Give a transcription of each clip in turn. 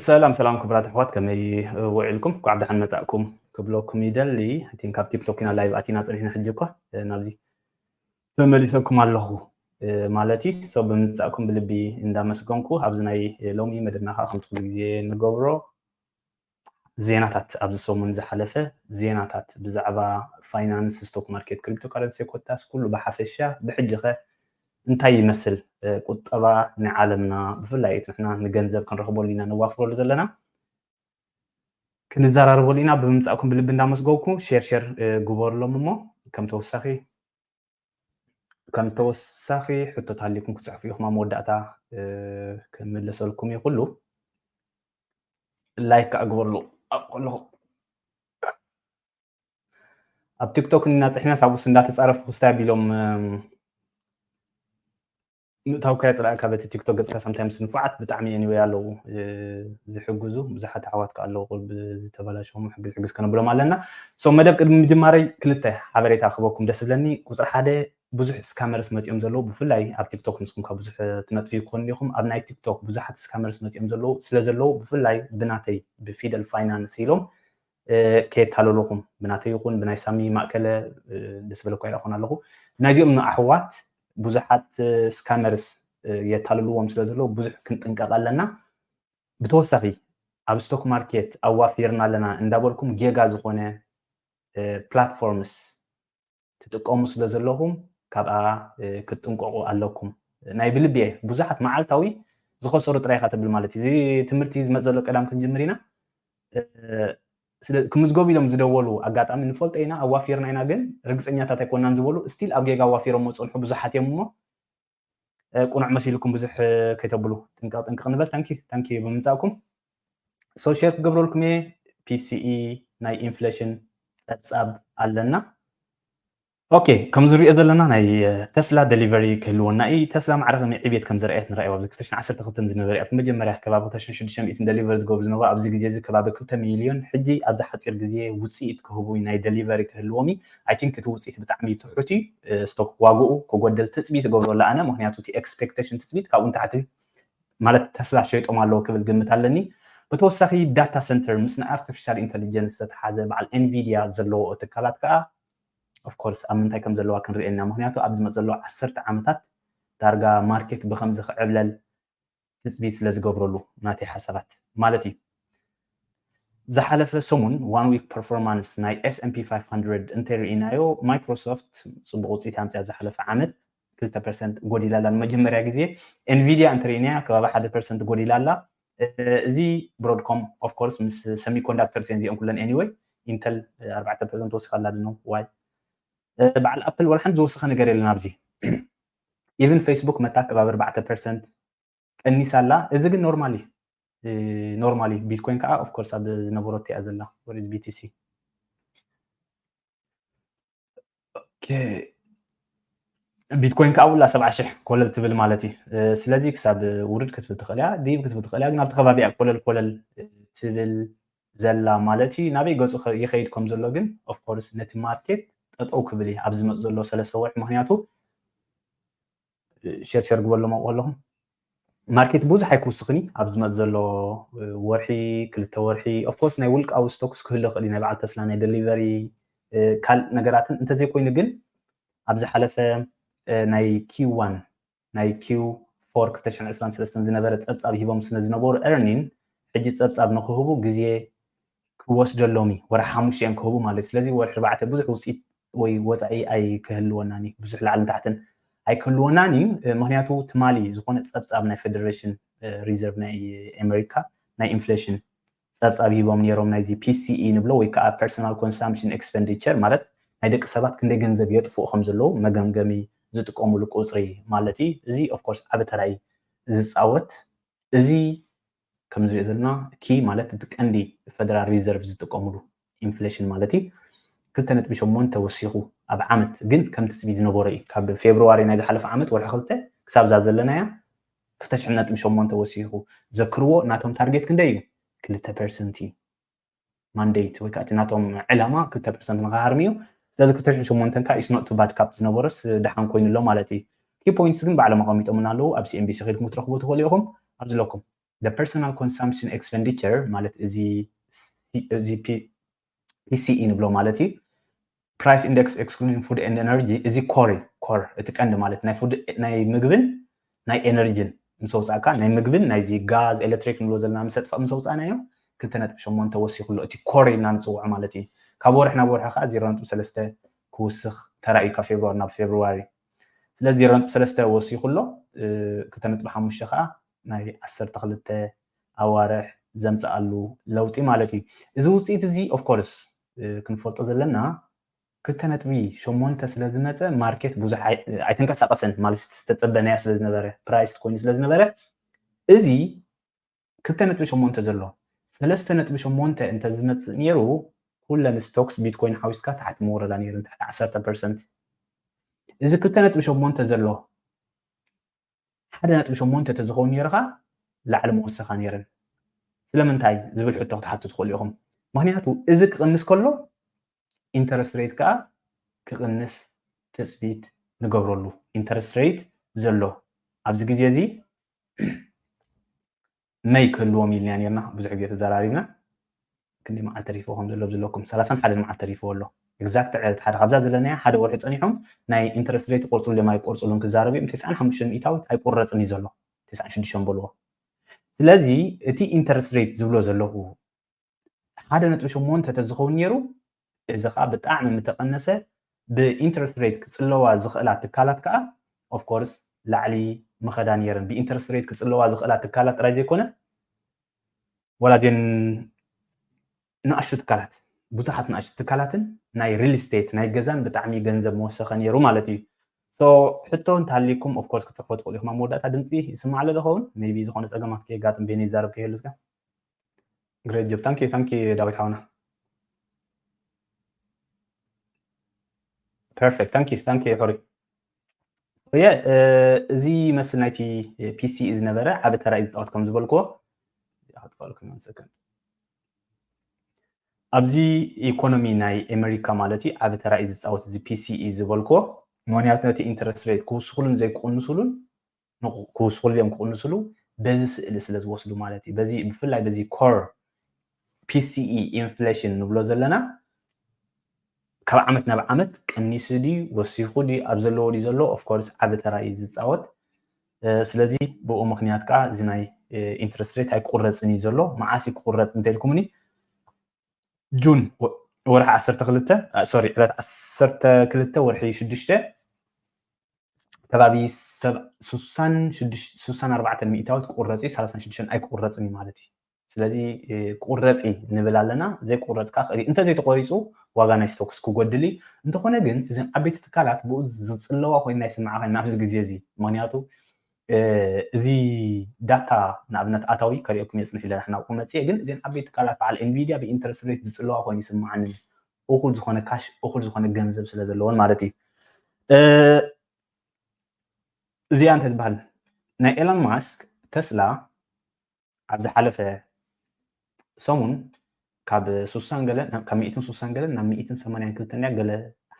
ሰላም ሰላም ክቡራት ኣሕዋት፣ ከመይ ውዒልኩም? እንኳዕ ደሓን መጻእኩም ክብለኩም ይደሊ። I think ካብ ቲክቶክ ኢና ላይቭ ኣቲና ጸኒሕና፣ ሕጂ እኳ ናብዚ ተመሊሰኩም ኣለኹ ማለት እዩ። So ብምምጻእኩም ብልቢ እንዳመስገንኩ፣ ኣብዚ ናይ ሎሚ መደብና ከዓ ከምቲ ኩሉ ግዜ ንገብሮ ዜናታት፣ ኣብዚ ሰሙን ዝሓለፈ ዜናታት ብዛዕባ ፋይናንስ፣ ስቶክ ማርኬት፣ ክሪፕቶ ካረንሲ ኮታስ ኩሉ ብሓፈሻ፣ ብሕጂ ኸ እንታይ ይመስል ቁጠባ ናይ ዓለምና፣ ብፍላይ እቲ ንሕና ንገንዘብ ክንረኽበሉ ኢና ነዋፍረሉ ዘለና፣ ክንዘራረበሉ ኢና። ብምምጻእኩም ብልቢ እንዳመስገንኩ ሼር ሼር ግበሩሎም እሞ ከም ተወሳኺ ከም ተወሳኺ ሕቶታት ሃልይኩም ክጽሕፉ ኢኹም ኣብ መወዳእታ ክምለሰልኩም እዩ። ኩሉ ላይክ ከዓ ግበሩሉ ኣብ ከለኹ። ኣብ ቲክቶክ እናጽሕና ሳቡስ እንዳተጻረፉ ክስታይ ኣቢሎም ምእታው ከየጽላእካ በቲ ቲክቶክ ገጽካ ሳምታይምስ ንፉዓት ብጣዕሚ anyway ኣለዉ ዝሕግዙ ብዙሓት ኣሕዋት ከ ኣለዉ ዝተበላሸሙ ሕግዝ ሕግዝ ከነብሎም ኣለና። So መደብ ቅድሚ ምጅማረይ ክልተ ሓበሬታ ክበኩም ደስ ዝብለኒ። ቁፅሪ ሓደ ብዙሕ ስካመርስ መፂኦም ዘለዉ ብፍላይ ኣብ ቲክቶክ ንስኩም ካብ ብዙሕ ትነጥፊ ይኮን ዲኹም ኣብ ናይ ቲክቶክ ብዙሓት ስካመርስ መፂኦም ዘለዉ ስለ ዘለዉ ብፍላይ ብናተይ ብፊደል ፋይናንስ ኢሎም ከየታለሉኹም ብናተይ ይኹን ብናይ ሳሚ ማእከለ ደስ በለኳ ይረኾን ኣለኹ። ብናይዚኦም ንኣሕዋት ብዙሓት ስካመርስ የታልልዎም ስለ ዘለዉ ብዙሕ ክንጥንቀቕ ኣለና። ብተወሳኺ ኣብ ስቶክ ማርኬት ኣዋፊርና ኣለና እንዳበልኩም ጌጋ ዝኾነ ፕላትፎርምስ ትጥቀሙ ስለ ዘለኹም ካብኣ ክትጥንቀቑ ኣለኩም። ናይ ብልቢ እየ ብዙሓት መዓልታዊ ዝኸሰሩ ጥራይ ኢኻ ተብል ማለት እዩ። እዚ ትምህርቲ ዝመፅ ዘሎ ቀዳም ክንጅምር ኢና። ክምዝገቡ ኢሎም ዝደወሉ ኣጋጣሚ ንፈልጦ ኢና ኣዋፊርና ኢና ግን ርግፀኛታት ኣይኮናን ዝበሉ ስቲል ኣብ ጌጋ ኣዋፊሮም ዝፀንሑ ብዙሓት እዮም እሞ ቁኑዕ መሲልኩም ብዙሕ ከይተብሉ ጥንቀቕ ጥንቀቕ ንበል። ታንኪ ታንኪ ብምምፃእኩም። So ሼር ክገብረልኩም እየ። ፒሲኢ ናይ ኢንፍሌሽን ፀብፃብ ኣለና። ኦኬ ከም ዝሪኦ ዘለና ናይ ተስላ ደሊቨሪ ክህልወና እዩ። ተስላ ማዕረ ከመይ ዕብየት ከም ዘርኣየት ንረኣዩ ኣብዚ ክልተ ሽሕን ዓሰርተ ክልተን ዝነበረ ኣብቲ መጀመርያ ከባቢ ክልተ ሽሕን ሽዱሽተ ሚእትን ደሊቨሪ ዝገብሩ ዝነበሩ ኣብዚ ግዜ እዚ ከባቢ ክልተ ሚልዮን ሕጂ ኣብዚ ሓፂር ግዜ ውፅኢት ክህቡ ናይ ደሊቨሪ ክህልዎም እዩ። I think እቲ ውፅኢት ብጣዕሚ ትሑት እዩ። ስቶክ ዋግኡ ክጎደል ትፅቢት እገብሮ ኣለ ኣነ ምክንያቱ እቲ ኤክስፔክቴሽን ትፅቢት ካብኡ ንታሕቲ ማለት ተስላ ሸይጦም ኣለዉ ክብል ግምት ኣለኒ። ብተወሳኺ ዳታ ሰንተር ምስ ናይ ኣርቲፊሻል ኢንተሊጀንስ ዝተተሓዘ በዓል ኤንቪድያ ዘለዎ ትካላት ከዓ ኦፍኮርስ ኣብ ምንታይ ከም ዘለዋ ክንርኢ ኢና ምክንያቱ ኣብ ዝመፅ ዘለዉ ዓሰርተ ዓመታት ዳርጋ ማርኬት ብከምዚ ክዕብለል ትፅቢት ስለ ዝገብረሉ ናተይ ሓሳባት ማለት እዩ። ዝሓለፈ ሰሙን ዋን ዊክ ፐርፎርማንስ ናይ S and P five hundred እንተይ ርኢናዮ ማይክሮሶፍት ፅቡቅ ውፅኢት ኣምፅያ ዝሓለፈ ዓመት ክልተ ፐርሰንት ጎዲላ ኣላ ንመጀመርያ ግዜ። ኤንቪድያ እንተርኢናያ ከባቢ ሓደ ፐርሰንት ጎዲላ ኣላ። እዚ ብሮድኮም ኦፍኮርስ ምስ ሰሚኮንዳክተርስ እየን እዚኦም ኩለን anyway ኢንተል ኣርባዕተ ፐርሰንት ወሲኻ ኣላ ድኖ ዋይ በዓል ኣፕል ወላ ሓንቲ ዝወሰኸ ነገር የለን ኣብዚ። ኢቭን ፌስቡክ መታ ከባቢ ኣርባዕተ ፐርሰንት ቀኒሳ ኣላ። እዚ ግን ኖርማሊ ኖርማሊ ቢትኮይን ከዓ ኦፍኮርስ ኣብ ዝነበረቶ እያ ዘላ ወደ ቢቲሲ ቢትኮይን ከዓ ውላ ሰብዓ ሽሕ ኮለል ትብል ማለት እዩ። ስለዚ ክሳብ ውርድ ክትብል ትኽእል እያ ዲብ ክትብል ትኽእል እያ ግን ኣብቲ ከባቢ እያ ኮለል ኮለል ትብል ዘላ ማለት እዩ። ናበይ ገፁ ይኸይድ ከም ዘሎ ግን ኦፍኮርስ ነቲ ማርኬት ጠጠው ክብል እዩ ኣብ ዝመፅ ዘሎ ሰለስተ ወርሒ ምክንያቱ ሸርሸር ግበሎም ኣብኡ ኣለኹም ማርኬት ብዙሕ ኣይክውስኽን ኣብ ዝመፅ ዘሎ ወርሒ ክልተ ወርሒ ኦፍኮርስ ናይ ውልቃዊ ስቶክስ ክህሉ ክእል ናይ በዓል ተስላ ናይ ደሊቨሪ ካልእ ነገራትን እንተዘይኮይኑ ግን ኣብ ዝሓለፈ ናይ ኪው ዋን ናይ ኪው ፎር ክልተ ሽሕን ዕስራን ሰለስተን ዝነበረ ፀብፃብ ሂቦም ስለ ዝነበሩ ኤርኒን ሕጂ ፀብፃብ ንክህቡ ግዜ ክወስደሎም እዩ ወርሒ ሓሙሽተ እዮም ክህቡ ማለት እዩ ስለዚ ወርሒ ኣርባዕተ ብዙሕ ውፅኢት ወይ ወፃኢ ኣይክህልወናን እዩ ብዙሕ ላዕልን ታሕትን ኣይክህልወናን እዩ ምክንያቱ ትማሊ ዝኾነ ፀብፃብ ናይ ፌደሬሽን ሪዘርቭ ናይ ኣሜሪካ ናይ ኢንፍሌሽን ፀብፃብ ሂቦም ነይሮም ናይዚ ፒሲኢ ንብሎ ወይ ከዓ personal consumption expenditure ማለት ናይ ደቂ ሰባት ክንደይ ገንዘብ የጥፍኡ ከም ዘለዉ መገምገሚ ዝጥቀሙሉ ቁፅሪ ማለት እዩ እዚ ኦፍኮርስ ዓቢ ተራ እዩ ዝፃወት እዚ ከም ንሪኦ ዘለና ኪ ማለት እቲ ቀንዲ ፈደራል ሪዘርቭ ዝጥቀምሉ ኢንፍሌሽን ማለት እዩ ክልተ ነጥቢ ሸሞንተ ወሲኹ ኣብ ዓመት ግን ከም ትፅቢት ዝነበሮ እዩ ካብ ፌብርዋሪ ናይ ዝሓለፈ ዓመት ወርሒ ክልተ ክሳብ እዛ ዘለናያ ክልተ ሽሕ ነጥቢ ሸሞንተ ወሲኹ ዘክርዎ ናቶም ታርጌት ክንደይ እዩ ክልተ ፐርሰንት እዩ ማንዴት ወይ ከዓ ናቶም ዕላማ ክልተ ፐርሰንት ንክሃርም እዩ ስለዚ ክልተ ሽሕ ሸሞንተ ከዓ is not too bad ካብ ዝነበሮስ ደሓን ኮይኑ ኣሎ ማለት እዩ ኪ ፖይንትስ ግን ባዕሎም ኣቐሚጦምና ኣለዉ ኣብ ሲኤንቢሲ ከድኩም ክትረኽቡ ትኽእሉ ኢኹም ኣብዚ ኣለኩም personal consumption expenditure ማለት እዚ PCE ንብሎ ማለት እዩ። Price index excluding food and energy እዚ core core እቲ ቀንዲ ማለት ናይ ምግብን ናይ ኤነርጂን ምስ ኣውፃእካ ናይ ምግብን ናይዚ ጋዝ ኤሌክትሪክ ንብሎ ዘለና ምስ ኣጥፋእ ምስ ኣውፃእናዮ ክልተ ነጥቢ ሸሞንተ ወሲኹ ኣሎ። እቲ ኮር ኢልና ንፅውዖ ማለት እዩ። ካብ ወርሒ ናብ ወርሒ ከዓ ዜሮ ነጥቢ ሰለስተ ክውስኽ ተራእዩ ካብ ፌብሩዋሪ ናብ ፌብሩዋሪ። ስለዚ ዜሮ ነጥቢ ሰለስተ ወሲኹ ኣሎ። ክልተ ነጥቢ ሓሙሽተ ከዓ ናይ ዓሰርተ ክልተ ኣዋርሕ ዘምፅኣሉ ለውጢ ማለት እዩ። እዚ ውፅኢት እዚ ኦፍኮርስ ክንፈልጦ ዘለና ክልተ ነጥቢ ሸሞንተ ስለ ዝመፀ ማርኬት ብዙሕ ኣይተንቀሳቀሰን ማለት ዝተፀበናያ ስለ ዝነበረ ፕራይስ ኮይኑ ስለ ዝነበረ እዚ ክልተ ነጥቢ ሸሞንተ ዘሎ ሰለስተ ነጥቢ ሸሞንተ እንተ ዝመፅእ ነይሩ ኩለን ስቶክስ ቢትኮይን ሓዊስካ ታሕቲ መወረዳ ነይሩ ታሕቲ ዓሰርተ ፐርሰንት። እዚ ክልተ ነጥቢ ሸሞንተ ዘሎ ሓደ ነጥቢ ሸሞንተ ተዝኸውን ነይሩ ኸዓ ላዕሊ መወሰኻ ነይረን። ስለምንታይ ዝብል ሕቶ ክትሓቱ ትኽእሉ ኢኹም። ምክንያቱ እዚ ክቕንስ ከሎ ኢንተረስት ሬት ከዓ ክቕንስ ትፅቢት ንገብረሉ። ኢንተረስት ሬት ዘሎ ኣብዚ ግዜ እዚ መይ ክህልዎም ኢልናያ ነርና ብዙሕ ግዜ ተዘራሪብና። ክንደይ መዓልቲ ተሪፍዎ ከም ዘሎ ዘለኩም ሰላሳን ሓደን መዓልቲ ተሪፍዎ ኣሎ። ኤግዛክት ዕለት ሓደ ካብዛ ዘለናያ ሓደ ወርሒ ፀኒሖም ናይ ኢንተረስት ሬት ይቆርፅሉ ድዮም ኣይቆርፅሉን ክዛረቡ እዮም። ተስዓን ሓሙሽተን ሚእታዊት ኣይቁረፅን እዩ ዘሎ። ተስዓን ሽዱሽተን በልዎ። ስለዚ እቲ ኢንተረስት ሬት ዝብሎ ዘለኹ ሓደ ነጥቢ ሸሞንተ ተዝኸውን ነይሩ እዚ ከዓ ብጣዕሚ ምተቐነሰ ብኢንተረስት ሬት ክፅለዋ ዝኽእላ ትካላት ከዓ ኦፍኮርስ ላዕሊ ምኸዳ ነይረን። ብኢንተረስት ሬት ክፅለዋ ዝኽእላ ትካላት ጥራይ ዘይኮነ ዋላ እዘን ንኣሽቱ ትካላት ብዙሓት ንኣሽቱ ትካላትን ናይ ሪል ስቴት ናይ ገዛን ብጣዕሚ ገንዘብ መወሰኸ ነይሩ ማለት እዩ። ሕቶ እንተሃልይኩም ኦፍኮርስ ክትፅሕፎ ትኽእሉ ኢኹም። ኣብ መወዳእታ ድምፂ ይስማዕ ኣሎ ዝኸውን ሜይ ቢ ዝኾነ ፀገማት ከየጋጥም ቤነ ይዛረብ ከይህሉ እስከ። ግሬት ጆብ ታንኪ ታንኪ ዳዊት ሓውና። ፐርፌክት ታንኪ ታንኪ ሕሪ የ እዚ መስል ናይቲ ፒሲ ዝነበረ ዓቢ ተራ እዩ ዝፃወት ከም ዝበልክዎ። ኣብዚ ኢኮኖሚ ናይ ኣሜሪካ ማለት እዩ ዓቢ ተራ እዩ ዝፃወት እዚ ፒሲ ዝበልክዎ። ምክንያቱ ነቲ ኢንተረስት ሬት ክውስኽሉን ዘይክቕንስሉን ክውስኽሉ እዮም ክቕንስሉ በዚ ስእሊ ስለ ዝወስዱ ማለት እዩ። በዚ ብፍላይ በዚ ኮር ፒሲኢ ኢንፍሌሽን ንብሎ ዘለና ካብ ዓመት ናብ ዓመት ቀኒሱ ድዩ ወሲኹ ድዩ ኣብ ዘለዎ ድዩ ዘሎ ኦፍኮርስ ዓቢ ተራ እዩ ዝፃወት። ስለዚ ብኡ ምክንያት ከዓ እዚ ናይ ኢንትረስት ሬት ኣይቁረፅን እዩ ዘሎ። መዓስ እዩ ክቁረፅ እንተልኩምኒ ጁን ወርሒ ዓሰርተ ክልተ ሶሪ ዕለት ዓሰርተ ክልተ ወርሒ ሽዱሽተ ከባቢ ስሳን ኣርባዕተን ሚእታዊት ክቁረፅ እዩ። ሰላሳን ሽዱሽተን ኣይክቁረፅን እዩ ማለት እዩ። ስለዚ ክቁረፅ እዩ ንብል ኣለና። ዘይቁረፅ ከዓ ክእል እዩ። እንተዘይተቆሪፁ ዋጋ ናይ ስቶክስ ክጎድል እዩ። እንተኾነ ግን እዘን ዓበይቲ ትካላት ብኡ ዝፅለዋ ኮይና ይስምዓኻ ናብዚ ግዜ እዚ። ምክንያቱ እዚ ዳታ ንኣብነት ኣታዊ ከሪኦኩም እየ ፅንሕ ኢለ ናብኡ መፅየ። ግን እዘን ዓበይቲ ትካላት በዓል ኤንቪድያ ብኢንተረስት ሬት ዝፅለዋ ኮይኑ ይስምዓኒ። እኹል ዝኾነ ካሽ እኹል ዝኾነ ገንዘብ ስለ ዘለወን ማለት እዩ። እዚኣ እንታይ ትበሃል ናይ ኤሎን ማስክ ተስላ ኣብ ዝሓለፈ ሰሙን ካብ ሱሳን ገለ ካብ ሚእትን ሱሳን ገለ ናብ ሚእትን ሰማንያን ክልተን እያ ገለ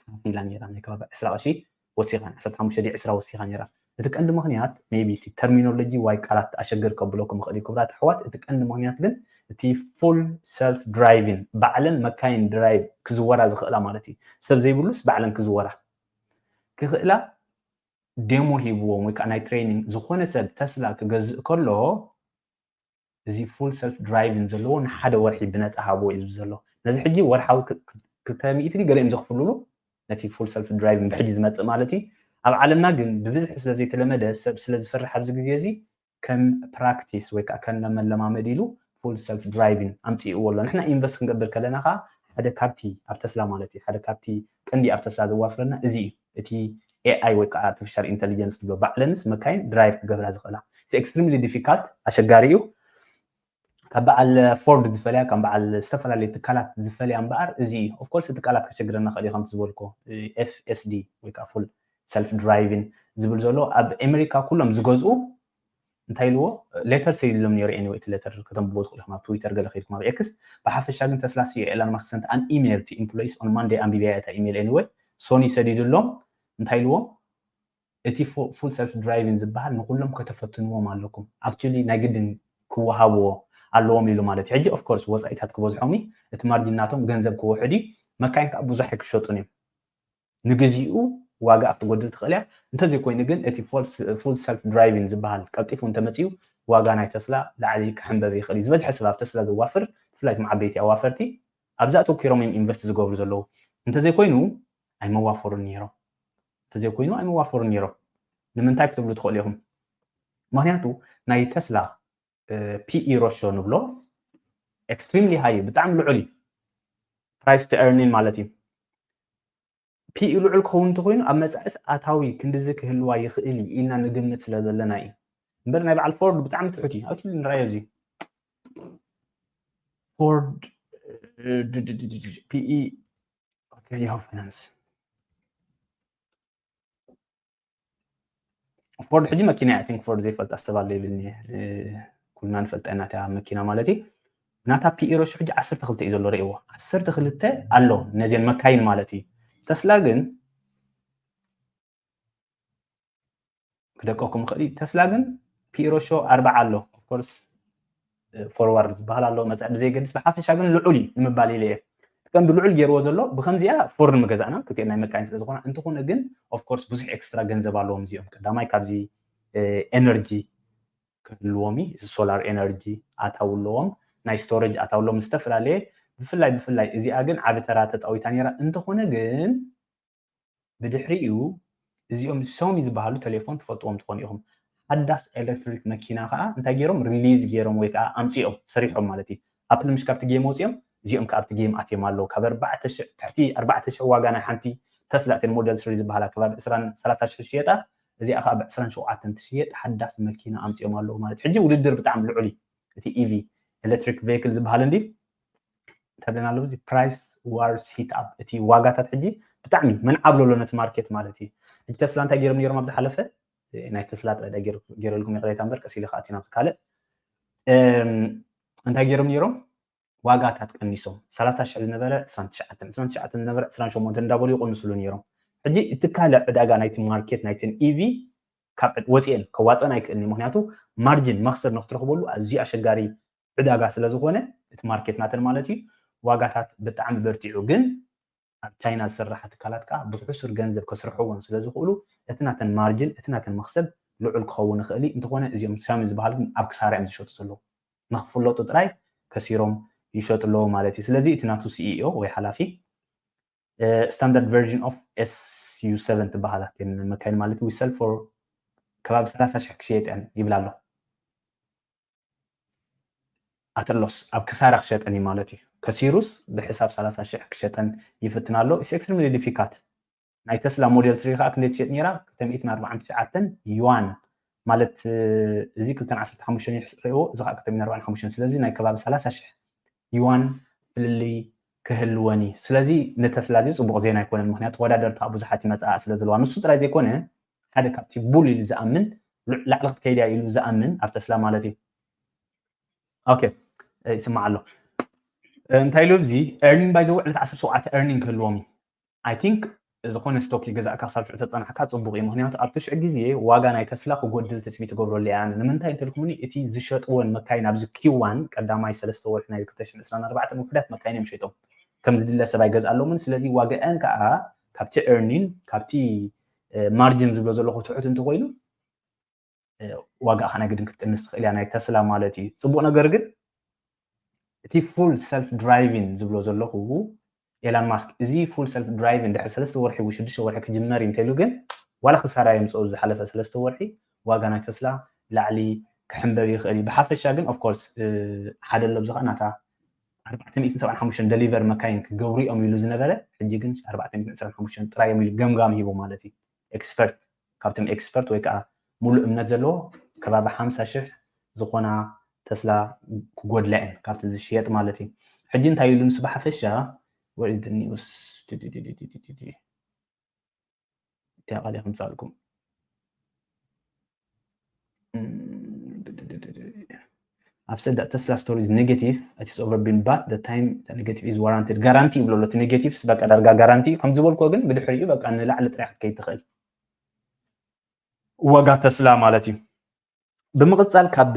ሓፍ ኢላ ነይራ ናይ ከባቢ ዕስራ ቅርሺ ወሲኻን ዓሰርተ ሓሙሽተ ድዩ ዕስራ ወሲኻ ነይራ። እቲ ቀንዲ ምክንያት maybe እቲ ተርሚኖሎጂ ዋይ ቃላት ኣሸግር ከብሎ ክምኽእል እዩ ክብራት ኣሕዋት። እቲ ቀንዲ ምክንያት ግን እቲ ፉል ሰልፍ ድራይቪን ባዕለን መካይን ድራይቭ ክዝወራ ዝኽእላ ማለት እዩ። ሰብ ዘይብሉስ ባዕለን ክዝወራ ክኽእላ ዴሞ ሂብዎም ወይ ከዓ ናይ ትሬኒንግ ዝኾነ ሰብ ተስላ ክገዝእ ከሎ እዚ ፉል ሰልፍ ድራይቪን ዘለዎ ንሓደ ወርሒ ብነፃ ሃብዎ እዩ ዝብል ዘሎ። ነዚ ሕጂ ወርሓዊ ክልተ ሚእቲ ገለ እዮም ዘኽፍሉሉ ነቲ ፉል ሰልፍ ድራይቪን ብሕጂ ዝመፅእ ማለት እዩ። ኣብ ዓለምና ግን ብብዝሒ ስለ ዘይተለመደ ሰብ ስለ ዝፈርሕ ኣብዚ ግዜ እዚ ከም ፕራክቲስ ወይ ከዓ ከም መለማመዲ ኢሉ ፉል ሰልፍ ድራይቪን ኣምፅእዎ ኣሎ። ንሕና ኢንቨስት ክንገብር ከለና ከዓ ሓደ ካብቲ ኣብ ተስላ ማለት እዩ ሓደ ካብቲ ቀንዲ ኣብ ተስላ ዘዋፍረና እዚ እዩ። እቲ ኤኣይ ወይ ከዓ ኣርቲፊሻል ኢንተሊጀንስ ዝብሎ ባዕለንስ መካይን ድራይቭ ክገብራ ዝኽእላ። ኤክስትሪምሊ ዲፊካልት ኣሸጋሪ እዩ። ካብ በዓል ፎርድ ዝፈልያ ካብ በዓል ዝተፈላለዩ ትካላት ዝፈልያ እምበኣር እዚ እዩ። ኦፍኮርስ ትካላት ከሸግረና ክእል እዩ ከምቲ ዝበልኮ ኤፍኤስዲ ወይ ከዓ ፉል ሰልፍ ድራይቪን ዝብል ዘሎ ኣብ ኣሜሪካ ኩሎም ዝገዝኡ እንታይ ኢልዎ ሌተር ሰይድሎም ነይሩ። ኤኒወይ እቲ ሌተር ከተንብቦ ትኽእሉ ኢኹም ኣብ ትዊተር ገለ ከይድኩም ኣብ ኤክስ። ብሓፈሻ ግን ተስላ ስዮ ኤላን ማስክ ሰንት ኣን ኢሜይል ቱ ኢምፕሎይስ ኦን ማንዴይ ኣንቢብያ እታ ኢሜይል። ኤኒወይ ሶኒ ሰዲድሎም እንታይ ኢልዎም እቲ ፉል ሰልፍ ድራይቪን ዝበሃል ንኩሎም ከተፈትንዎም ኣለኩም። ኣክቹሊ ናይ ግድን ክወሃብዎ ኣለዎም ኢሉ ማለት እዩ። ሕጂ of course ወፃኢታት ክበዝሖም እዩ፣ እቲ ማርጂን ናቶም ገንዘብ ክውሕድ እዩ፣ መካይን ከዓ ብዙሕ ኣይክሸጡን እዮም። ንግዚኡ ዋጋ ክትጎድል ትኽእል እያ። እንተዘይኮይኑ ግን እቲ ፉል ሰልፍ ድራይቪንግ ዝበሃል ቀልጢፉ እንተመፅኡ ዋጋ ናይ ተስላ ላዕሊ ክሕንበብ ይኽእል እዩ። ዝበዝሐ ሰብ ኣብ ተስላ ዘዋፍር ብፍላይ እቶም ዓበይቲ ኣዋፈርቲ ኣብዛ ኣተኪሮም እዮም ኢንቨስት ዝገብሩ ዘለዉ። እንተዘይኮይኑ ኣይመዋፈሩን ነይሮም። እንተዘይኮይኑ ኣይመዋፈሩን ነይሮም። ንምንታይ ክትብሉ ትኽእሉ ኢኹም? ምክንያቱ ናይ ተስላ ፒኢ ሮሾ ንብሎ ኤክስትሪምሊ ሃይ፣ ብጣዕሚ ልዑል እዩ። ፕራይስ ቱ ኤርኒን ማለት እዩ። ፒኢ ልዑል ክኸውን እንተኮይኑ ኣብ መፃኢስ ኣታዊ ክንድዚ ክህልዋ ይኽእል እዩ ኢልና ንግምት ስለ ዘለና እዩ። እምበር ናይ በዓል ፎርድ ብጣዕሚ ትሑት እዩ። ኣብቲ ንራዮ ኣብዚ ፎርድ ፒኢ ያው ፋይናንስ ፎርድ ሕጂ መኪና እያ። ቲንክ ፎርድ ዘይፈልጣ ዝተባለ ይብልኒ። ኩልና ንፈልጣ ኢና እታ መኪና ማለት እዩ። ናታ ፒኢ ሮሾ ሕጂ ዓሰርተ ክልተ እዩ ዘሎ፣ ርእይዎ። ዓሰርተ ክልተ ኣሎ ነዚን መካይን ማለት እዩ። ተስላ ግን ክደቀኩም ይኽእል እዩ። ተስላ ግን ፒኢ ሮሾ ኣርባዓ ኣሎ። ኦፍኮርስ ፎርዋርድ ዝበሃል ኣሎ፣ መፅዕ ብዘየገድስ ብሓፈሻ ግን ልዑል እዩ ንምባል ኢለ እየ። እቲ ቀንዲ ልዑል ገይርዎ ዘሎ ብከምዚኣ ፎርድ ምገዛእና ክልቲኤን ናይ መካይን ስለ ዝኾና፣ እንተኾነ ግን ኦፍኮርስ ብዙሕ ኤክስትራ ገንዘብ ኣለዎም እዚኦም። ቀዳማይ ካብዚ ኤነርጂ ክህልዎም እዩ፣ እዚ ሶላር ኤነርጂ ኣታው ኣለዎም፣ ናይ ስቶሬጅ ኣታው ኣለዎም ዝተፈላለየ። ብፍላይ ብፍላይ እዚኣ ግን ዓቢ ተራ ተፃዊታ ነይራ። እንተኾነ ግን ብድሕሪኡ እዚኦም ሻውሚ ዝበሃሉ ቴሌፎን ትፈልጥዎም ትኾኑ ኢኹም። ሓዳስ ኤሌክትሪክ መኪና ከዓ እንታይ ገይሮም ሪሊዝ ገይሮም ወይ ከዓ ኣምፂኦም ሰሪሖም ማለት እዩ። ኣፕል ምሽ ካብቲ ጌም ወፂኦም እዚኦም ካብቲ ጌም ኣትዮም ኣለዉ። ካብ ኣርባዕተ ሽሕ ትሕቲ ኣርባዕተ ሽሕ ዋጋ ናይ ሓንቲ ተስላ እተን ሞዴል ስሪ ዝበሃላ ከባቢ ዕስራን ሰላሳ ሽሕ ዝሽየጣ እዚኣ ከዓ ብዕስራን ሸውዓተን ትሽየጥ ሓዳስ መኪና ኣምፂኦም ኣለዉ ማለት እዩ። ሕጂ ውድድር ብጣዕሚ ልዑል እዩ። እቲ ኢቪ ኤሌክትሪክ ቬክል ዝበሃል እንዲ እንታይ ብለና ኣለዉ እዚ ፕራይስ ዋርስ ሂት ኣፕ እቲ ዋጋታት ሕጂ ብጣዕሚ መንዓብ ለሎ ነቲ ማርኬት ማለት እዩ። ሕጂ ተስላ እንታይ ገይሮም ነይሮም ኣብ ዝሓለፈ ናይ ተስላ ጥራይ ገይረልኩም ይቕሬታ እምበር ቀስ ኢለ ከዓ ናብቲ ካልእ እንታይ ገይሮም ነይሮም ዋጋታት ቀኒሶም ሰላሳ ሽሕ ዝነበረ ዕስራን ትሽዓተን ዕስራን ትሽዓተን ዝነበረ ዕስራን ሸሞንተን እንዳበሉ ይቆንስሉ ነይሮም። ሕጂ እቲ ካልእ ዕዳጋ ናይቲ ማርኬት ናይተን ኢቪ ካብ ወፅኤን ከዋፀን ኣይክእልን እዩ። ምክንያቱ ማርጅን መክሰብ ንክትረክበሉ ኣዝዩ ኣሸጋሪ ዕዳጋ ስለዝኮነ እቲ ማርኬት ናተን ማለት እዩ ዋጋታት ብጣዕሚ በርቲዑ። ግን ኣብ ቻይና ዝስራሓ ትካላት ከዓ ብሕሱር ገንዘብ ከስርሕዎን ስለዝኽእሉ እቲ ናተን ማርጅን እቲ ናተን መክሰብ ልዑል ክኸውን ይኽእል እዩ። እንተኾነ እዚኦም ሻሚ ዝበሃል ግን ኣብ ክሳራ እዮም ዝሸጡ ዘለዉ። ንክፍለጡ ጥራይ ከሲሮም ይሸጡ ኣለዉ ማለት እዩ። ስለዚ እቲ ናቱ ሲኢኦ ወይ ሓላፊ standard version of S U seven ትበሃላ መካይን ማለት we sell for ከባቢ ሰላሳ ሽሕ ክሽየጥ እየን ይብል ኣሎ። ኣተሎስ ኣብ ክሳራ ክሸጠን እዩ ማለት እዩ። ከሲሩስ ብሕሳብ ሰላሳ ሽሕ ክሸጠን ይፍትን ኣሎ። It's extremely difficult። ናይ ተስላ ሞዴል ስሪ ከዓ ክንደይ ትሸጥ ነይራ? ክልተ ሚእትን ኣርባዓን ትሽዓተን ዩዋን ማለት እዚ ክልተን ዓሰርተ ሓሙሽተን እዩ ርእዎ፣ እዚ ከዓ ክልተ ሚእትን ኣርባዓን ሓሙሽተን። ስለዚ ናይ ከባቢ ሰላሳ ሽሕ ዩዋን ፍልልይ ክህልወን እዩ። ስለዚ ንተስላ እዚ ፅቡቕ ዜና ኣይኮነን፣ ምክንያቱ ተወዳደርቲ ከዓ ብዙሓት ይመፅኣ ስለ ዘለዋ። ንሱ ጥራይ ዘይኮነ ሓደ ካብቲ ቡል ኢሉ ዝኣምን ላዕሊ ክትከይድ እያ ኢሉ ዝኣምን ኣብ ተስላ ማለት እዩ። ኦኬ ይስማዕ ኣሎ። እንታይ ኢሉ ኣብዚ earning by the way ዕለት ዓሰርተ ሸውዓተ earning ክህልዎም እዩ። I think ዝኾነ ስቶክ ይገዛእካ ክሳብ ሽዑ ተፀናሕካ ፅቡቅ እዩ። ምክንያቱ ኣብቲ ሽዑ ግዜ ዋጋ ናይ ተስላ ክጎድል ትፅቢት ትገብረሉ እያ። ንምንታይ እንተልኩምኒ እቲ ዝሸጥወን መካይን ኣብዚ ኪዋን ቀዳማይ ሰለስተ ወርሒ ናይ ክልተ ሽሕን ዕስራን ኣርባዕተን ውሑዳት መካይን እዮም ሸይጦም። ከም ዝድለ ሰብ ኣይገዝኣሎምን። ስለዚ ዋጋአን ከዓ ካብቲ earning ካብቲ ማርጅን ዝብሎ ዘለኹ ትሑት እንተኮይኑ ዋጋ ከነግድን ክትቅንስ ትኽእል እያ ናይ ተስላ ማለት እዩ። ፅቡቅ ነገር ግን እቲ ፉል ሰልፍ ድራይቪን ዝብሎ ዘለኹ ኤላን ማስክ እዚ ፉል ሰልፍ ድራይቪን ድሕሪ ሰለስተ ወርሒ ወይ ሽዱሽተ ወርሒ ክጅመር እዩ እንተኢሉ ግን ዋላ ክሳራ የምፅኦ ዝሓለፈ ሰለስተ ወርሒ ዋጋ ናይ ተስላ ላዕሊ ክሕንበብ ይኽእል እዩ። ብሓፈሻ ግን ኦፍኮርስ ሓደ ኣሎ ብዚ ከዓ ናታ ኣርባዕተ ሚእትን ሰብዓን ሓሙሽተን ደሊቨር መካይን ክገብሩ እዮም ኢሉ ዝነበረ ሕጂ ግን ኣርባዕተ ሚእትን ዕስራን ሓሙሽተን ጥራይ እዮም ኢሉ ገምጋም ሂቡ ማለት እዩ። ኤክስፐርት ካብቶም ኤክስፐርት ወይ ከዓ ሙሉእ እምነት ዘለዎ ከባቢ ሓምሳ ሽሕ ዝኾና ተስላ ክጎድላ እየን ካብቲ ዝሽየጥ ማለት እዩ። ሕጂ እንታይ ኢሉ ንሱ ብሓፈሻ where is the news እንታይ ቃል ከምፃልኩም ኣብ said that Tesla story is negative it is over been but the time negative is warranted guarantee ይብሎ እቲ ኔጌቲቭስ በቃ ዳርጋ ጋራንቲ ከም ዝበልኮ ግን ብድሕሪኡ በቃ ንላዕሊ ጥራይ ክትከይድ ትኽእል ዋጋ ተስላ ማለት እዩ። ብምቕጻል ካብ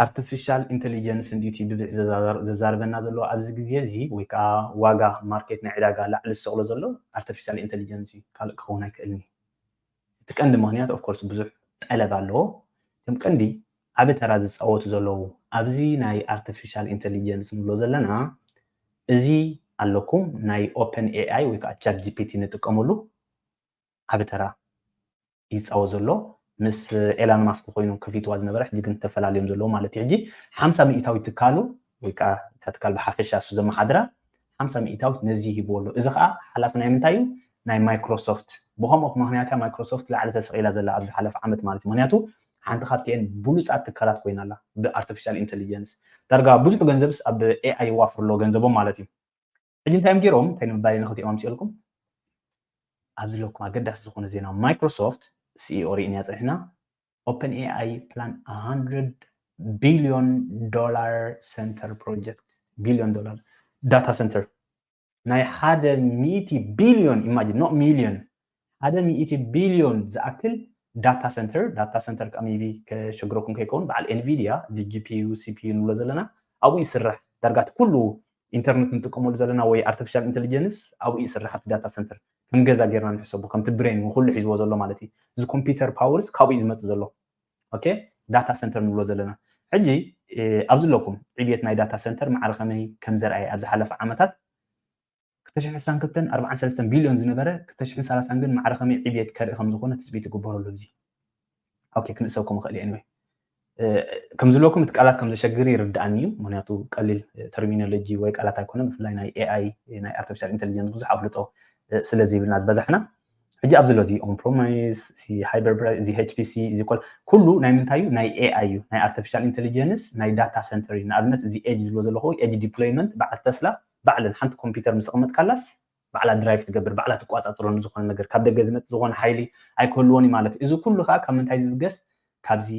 ኣርቲፊሻል ኢንቴሊጀንስ እንዲቲ ብብዝሒ ዘዛርበና ዘሎ ኣብዚ ግዜ እዚ ወይ ከዓ ዋጋ ማርኬት ናይ ዕዳጋ ላዕሊ ዝሰቕሎ ዘሎ ኣርቲፊሻል ኢንቴሊጀንስ እዩ። ካልእ ክኸውን ኣይክእልን እዩ። እቲ ቀንዲ ምኽንያት ኦፍኮርስ ብዙሕ ጠለብ ኣለዎ። እቶም ቀንዲ ዓቢ ተራ ዝፃወቱ ዘለዉ ኣብዚ ናይ ኣርቲፊሻል ኢንቴሊጀንስ ንብሎ ዘለና እዚ ኣለኩም ናይ ኦፐን ኤኣይ ወይ ከዓ ቻት ጂፒቲ ንጥቀመሉ ዓቢ ተራ ይፃወት ዘሎ ምስ ኤላን ማስክ ኮይኑ ከፊትዋ ዝነበረ ሕጂ ግን ተፈላልዮም ዘለዉ ማለት እዩ። ሕጂ ሓምሳ ሚእታዊት ትካሉ ወይ ከዓ እታ ትካል ብሓፈሻ እሱ ዘመሓድራ ሓምሳ ሚእታዊት ነዚ ሂብዎ ኣሎ። እዚ ከዓ ሓላፊ ናይ ምንታይ እዩ? ናይ ማይክሮሶፍት። ብኸምኡ ምክንያት እያ ማይክሮሶፍት ላዕሊ ተሰቒላ ዘላ ኣብዚ ሓለፈ ዓመት ማለት እዩ። ምክንያቱ ሓንቲ ካብቲአን ብሉፃት ትካላት ኮይና ኣላ ብኣርቲፊሻል ኢንቴሊጀንስ። ዳርጋ ብዙሕ ገንዘብስ ኣብ ኤኣይ ይዋፍሩ ኣሎ ገንዘቦም ማለት እዩ። ሕጂ እንታይ እዮም ገይሮም? እንታይ ንምባል ኢና ክልቲኦም ኣምፅኦልኩም? ኣብዚ ዘለኩም ኣገዳሲ ዝኾነ ዜና ማይክሮሶፍት ሲኢኦ ርኢና ፀኒሕና። ኦፐን ኤኣይ ፕላን one hundred ቢልዮን ዶላር ሰንተር ፕሮጀክት ቢልዮን ዶላር ዳታ ሰንተር ናይ ሓደ ሚእቲ ቢልዮን ኢማጂን ኖ ሚልዮን ሓደ ሚእቲ ቢልዮን ዝኣክል ዳታ ሰንተር ዳታ ሰንተር ከዓ ሜቢ ከሸግረኩም ከይከውን በዓል ኤንቪድያ ጂፒዩ ሲፒዩ ንብሎ ዘለና ኣብኡ ይስራሕ ዳርጋት ኩሉ ኢንተርኔት ንጥቀመሉ ዘለና ወይ ኣርቲፊሻል ኢንቴሊጀንስ ኣብኡ ይስራሕ ኣብቲ ዳታ ሰንተር ከም ገዛ ጌርና ንሕሰቡ ከምቲ ብሬን ንኩሉ ሒዝዎ ዘሎ ማለት እዩ እዚ ኮምፒውተር ፓወርስ ካብኡ እዩ ዝመፅእ ዘሎ ኦኬ ዳታ ሰንተር ንብሎ ዘለና ሕጂ ኣብዚ ኣለኩም ዕብየት ናይ ዳታ ሰንተር ማዕረ ከመይ ከም ዘርኣየ ኣብ ዝሓለፈ ዓመታት ክልተ ሽሕን ዕስራን ክልተን ኣርባዓን ሰለስተን ቢልዮን ዝነበረ ክልተ ሽሕን ሰላሳን ግን ማዕረ ከመይ ዕብየት ከርኢ ከም ዝኾነ ትፅቢት ይግበረሉ እዚ ኦኬ ክንእሰብኩም ይኽእል እዩ anyway ከም ዝለኩም እቲ ቃላት ከም ዘሸግር ይርድኣኒ እዩ ምክንያቱ ቀሊል ተርሚኖሎጂ ወይ ቃላት ኣይኮነ ብፍላይ ናይ ኤኣይ ናይ ኣርቲፊሻል ኢንቴሊጀንስ ብዙሕ ኣፍልጦ ስለ ዘይብልና ዝበዛሕና ሕጂ ኣብዚ ሎ እዚ ኦን ፕሮሚስ እዚ ሃይበር እዚ ኤችፒሲ እዚ ኮል ኩሉ ናይ ምንታይ እዩ ናይ ኤኣይ እዩ ናይ ኣርቲፊሻል ኢንቴሊጀንስ ናይ ዳታ ሰንተር እዩ ንኣብነት እዚ ኤጅ ዝብሎ ዘለኹ ኤጅ ዲፕሎይመንት በዓል ተስላ ባዕለን ሓንቲ ኮምፒውተር ምስ ኣቐመጥካላስ ባዕላ ድራይቭ ትገብር ባዕላ ትቋፃፅሮ ንዝኾነ ነገር ካብ ደገ ዝመፅእ ዝኾነ ሓይሊ ኣይክህልዎን እዩ ማለት እዩ እዚ ኩሉ ከዓ ካብ ምንታይ ዝብገስ ካብዚ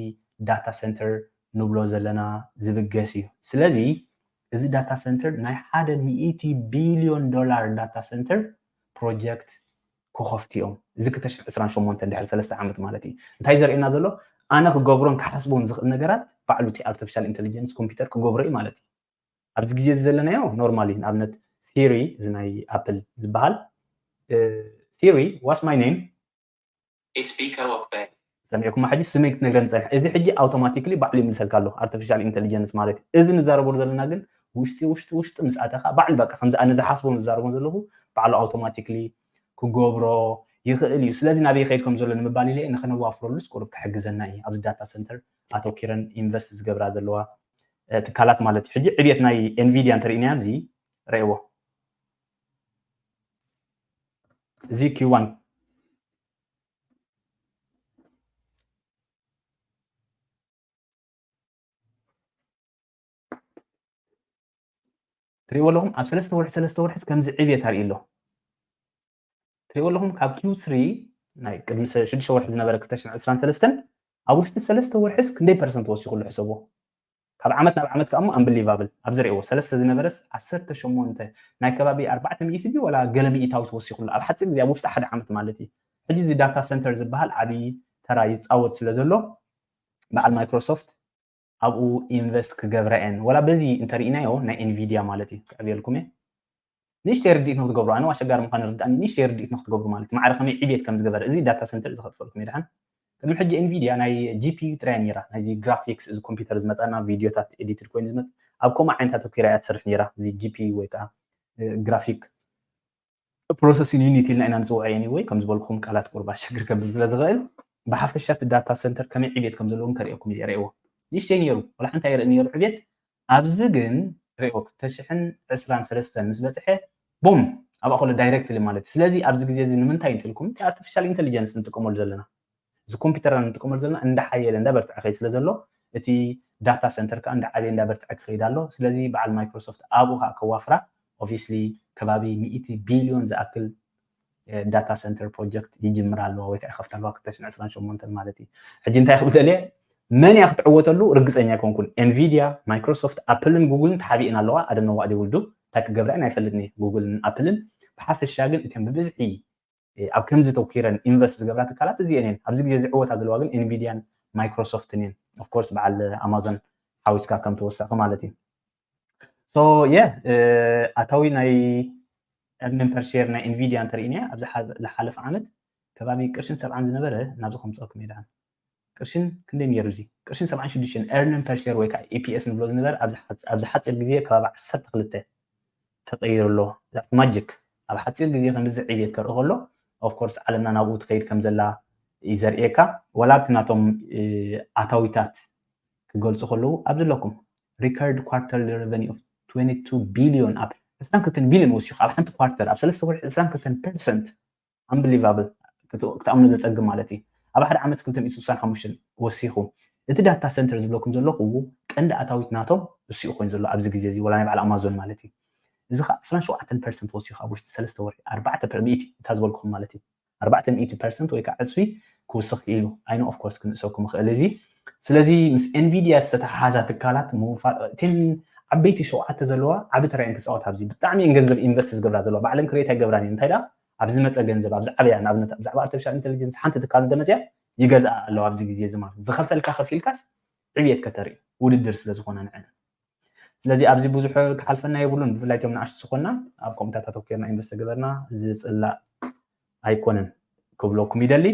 ዳታ ሰንተር ንብሎ ዘለና ዝብገስ እዩ ስለዚ እዚ ዳታ ሰንተር ናይ ሓደ ሚእቲ ቢልዮን ዶላር ዳታ ሰንተር ፕሮጀክት ክኸፍቱ እዮም እዚ ክልተ ሽሕን ዕስራን ሸሞንተን ድሕሪ ሰለስተ ዓመት ማለት እዩ እንታይ ዘርእየና ዘሎ ኣነ ክገብሮን ክሓስቦን ዝኽእል ነገራት ባዕሉ እቲ ኣርቲፊሻል ኢንቴሊጀንስ ኮምፒውተር ክገብሮ እዩ ማለት እዩ ኣብዚ ግዜ እዚ ዘለናዮ ኖርማሊ ንኣብነት ሲሪ እዚ ናይ ኣፕል ዝበሃል ሲሪ ዋስ ማይ ኔም It's speaker workbench. ሰሚዕኩማ ሕጂ ስመይ ክትነግረኒ ፀኒሕ እዚ ሕጂ ኣውቶማቲክሊ ባዕሉ ይምልሰልካ ኣሎ ኣርቲፊሻል ኢንቴሊጀንስ ማለት እዩ እዚ ንዛረበሉ ዘለና ግን ውሽጢ ውሽጢ ውሽጢ ምስ ኣተካ ባዕሉ በቃ ከምዚ ኣነ ዝሓስቦ ዝዛረቦ ዘለኹ ባዕሉ ኣውቶማቲክሊ ክገብሮ ይኽእል እዩ ስለዚ ናበይ ከይድ ከም ዘሎ ንምባል ኢለ ንክነዋፍረሉስ ቁሩብ ክሕግዘና እዩ ኣብዚ ዳታ ሰንተር ኣተኪረን ኢንቨስት ዝገብራ ዘለዋ ትካላት ማለት እዩ ሕጂ ዕብየት ናይ ኤንቪድያ እንተርኢናያ ኣብዚ ረእዎ እዚ ኪዋን ትሪእዎ ኣለኹም ኣብ ሰለስተ ወርሒ ሰለስተ ወርሒ ከምዚ ዕብየት ኣርኢ ኣሎ ትሪእዎ ኣለኹም ካብ ኪው ስሪ ናይ ቅድሚ ሽዱሽተ ወርሒ ዝነበረ ክልተ ሽሕን ዕስራን ሰለስተን ኣብ ውሽጢ ሰለስተ ወርሒስ ክንደይ ፐርሰንት ወሲኹሉ ሕሰቦ ካብ ዓመት ናብ ዓመት ከዓ ኣምብሊቫብል ኣብ ዝሪእዎ ሰለስተ ዝነበረስ ዓሰርተ ሸሞንተ ናይ ከባቢ ኣርባዕተ ሚእቲ ድዩ ወላ ገለ ሚእታዊ ተወሲኹሉ ኣብ ሓፂር ግዜ ኣብ ውሽጢ ሓደ ዓመት ማለት እዩ ሕጂ እዚ ዳታ ሰንተር ዝበሃል ዓብዪ ተራ ይፃወት ስለ ዘሎ በዓል ማይክሮሶፍት ኣብኡ ኢንቨስት ክገብራ እየን ወላ በዚ እንተርኢናዮ ናይ ኤንቪድያ ማለት እዩ ክዕብየልኩም እየ ንእሽተይ ርድኢት ንክትገብሩ ኣነ ኣሸጋሪ ምኳኑ ርድኣኒ ንእሽተይ ርድኢት ንክትገብሩ ማለት ማዕረ ከመይ ዕብየት ከም ዝገበረ እዚ ዳታ ሰንተር ዝኸጥፈልኩም ይድሓን ቅድሚ ሕጂ ኤንቪድያ ናይ ጂፒዩ ጥራይ ነራ ናይዚ ግራፊክስ እዚ ኮምፒውተር ዝመፃና ቪዲዮታት ኤዲትድ ኮይኑ ዝመፅ ኣብ ከምኡ ዓይነት ኣተኪራ እያ ትሰርሕ ነራ እዚ ጂፒዩ ወይ ከዓ ግራፊክ ፕሮሰሲን ዩኒት ኢልና ኢና ንፅውዖ ኤኒወይ ከም ዝበልኩም ቃላት ቁርባ ሽግር ከብል ስለ ዝኽእል ብሓፈሻ እቲ ዳታ ሰንተር ከመይ ዕብየት ከም ዘለዎም ከርእየኩም እየ ርእዎ ንእሽተይ ነይሩ ወላ ሓንቲ ኣይርኢ ነይሩ ዕብየት ኣብዚ ግን ርእዎ ክልተ ሽሕን ዕስራን ሰለስተን ምስ በፅሐ ቡም ኣብኣ ከሎ ዳይሬክትሊ ማለት እዩ ስለዚ ኣብዚ ግዜ እዚ ንምንታይ እንትልኩም እቲ ኣርቲፊሻል ኢንቴሊጀንስ ንጥቀመሉ ዘለና እዚ ኮምፒውተርና ንጥቀመሉ ዘለና እንዳሓየለ እንዳበርትዐ ከይ ስለ ዘሎ እቲ ዳታ ሰንተር ከዓ እንዳዓበየ እንዳበርትዐ ክኸይድ ኣሎ ስለዚ በዓል ማይክሮሶፍት ኣብኡ ከዓ ከዋፍራ ኦብቪስሊ ከባቢ ሚእቲ ቢልዮን ዝኣክል ዳታ ሰንተር ፕሮጀክት ይጅምር ኣለዋ ወይ ከዓ ይኸፍት ኣለዋ ክልተ ሽሕን ዕስራን ሸሞንተን ማለት እዩ ሕጂ እንታይ ክብል ደልየ መን እያ ክትዕወተሉ ርግፀኛ ኣይኮንኩን ኤንቪድያ ማይክሮሶፍት ኣፕልን ጉግልን ተሓቢእን ኣለዋ ኣደነዋ ዲውልዱ እንታይ ክገብራ እየን ኣይፈልጥን እየ ጉግልን ኣፕልን ብሓፈሻ ግን እተን ብብዝሒ ኣብ ከምዚ ተኪረን ኢንቨስት ዝገብራ ትካላት እዚአን እየን ኣብዚ ግዜ ዝዕወታ ዘለዋ ግን ኤንቪድያን ማይክሮሶፍትን እየን of course በዓል ኣማዞን ሓዊስካ ከም ተወሳኺ ማለት እዩ። So yeah፣ ኣታዊ ናይ earning per share ናይ Nvidia እንተሪእና ኣብዚ ዝሓለፈ ዓመት ከባቢ ቅርሽን ሰብዓን ዝነበረ ናብዚ ከምፅኦ ክመይ ደኣ ቅርሽን ክንደይ ነይሩ? እዚ ቅርሽን ሰብዓን ሽዱሽተን earning per share ወይ ከዓ E P S ንብሎ ዝነበረ ኣብዚ ሓፂር ግዜ ከባቢ ዓሰርተ ክልተ ተቀይሩ ኣሎ። Magic ኣብ ሓፂር ግዜ ክንድዚ ዕብየት ከርኢ ከሎ of course ዓለምና ናብኡ ትኸይድ ከም ዘላ እዩ ዘርእየካ። ወላ ኣብቲ ናቶም ኣታዊታት ክገልፁ ከለዉ ኣብዚ ኣለኩም record quarterly revenue of twenty two billion፣ ኣብ ዕስራን ክልተን ቢልዮን ወሲኹ ኣብ ሓንቲ ኳርተር ኣብ ሰለስተ ወርሒ ዕስራን ክልተን ፐርሰንት። Unbelievable፣ ክትኣምኖ ዘፀግም ማለት እዩ። ኣብ ሓደ ዓመት ክልተ ሚእቲ ስሳን ሓሙሽተን ወሲኹ። እቲ data center ዝብለኩም ዘለኹ ቀንዲ ኣታዊት ናቶም እሱ እዩ ኮይኑ ዘሎ ኣብዚ ግዜ እዚ፣ ወላ ናይ በዓል ኣማዞን ማለት እዩ። እዚ ከዓ ዕስራን ሸውዓተን ፐርሰንት ወሲኹ ኣብ ውሽጢ ሰለስተ ወርሒ ኣርባዕተ ሚእቲ እታ ዝበልኩኹም ማለት እዩ። ኣርባዕተ ሚእቲ ፐርሰንት ወይ ከዓ ዕፅፊ ክውስኽ ኢሉ። I know of course ክንእሰኩም ይኽእል እዚ። ስለዚ ምስ Nvidia ዝተተሓሓዛ ትካላት ምውፋር እተን ዓበይቲ ሸውዓተ ዘለዋ ዓቢ ተራ እየን ክፃወት ኣብዚ። ብጣዕሚ እየን ገንዘብ ኢንቨስት ዝገብራ ዘለዋ፣ ባዕለን ክሬት ኣይገብራን እየን። እንታይ ደኣ ኣብዚ ዝመፀ ገንዘብ ኣብዚ ዓበያ ንኣብነት ብዛዕባ artificial intelligence ሓንቲ ትካል እንተመፅያ ይገዝኣ ኣለዋ ኣብዚ ግዜ እዚ ማለት ዝኸፈልካ ከፊልካስ ዕብየት ከተርኢ ውድድር ስለ ዝኾነ ንዐን። ስለዚ ኣብዚ ብዙሕ ክሓልፈና የብሉን። ብፍላይ እቶም ንኣሽቱ ዝኾንና ኣብ ከምኡታት ኣተኮርና ኢንቨስት ገበርና ዝፅላእ ኣይኮነን ክብለኩም ይደሊ።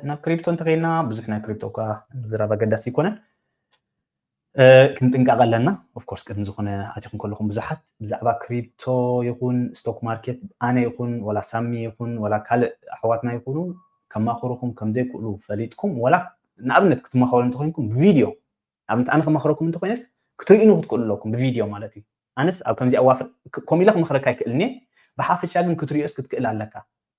ናብ ክሪፕቶ እንተኸይና ብዙሕ ናይ ክሪፕቶ እኳ ምዝራብ ኣገዳሲ ኣይኮነን። ክንጥንቀቕ ኣለና። Of course ቅድሚ ዝኾነ ኣቲኹም ከለኹም ብዙሓት ብዛዕባ ክሪፕቶ ይኹን ስቶክ ማርኬት ኣነ ይኹን ወላ ሳሚ ይኹን ወላ ካልእ ኣሕዋትና ይኹኑ ከማኽሩኹም ከምዘይክእሉ ፈሊጥኩም፣ ወላ ንኣብነት ክትማኸሩ እንተኮይንኩም ብቪድዮ ንኣብነት ኣነ ከማኽረኩም እንተኮይነስ ክትርእዩኒ ክትክእሉ ኣለኩም ብቪድዮ ማለት እዩ። ኣነስ ኣብ ከምዚ ኣዋፍር ከምኡ ኢለ ክመኽረካ ኣይክእልን እየ። ብሓፈሻ ግን ክትርእዮስ ክትክእል ኣለካ።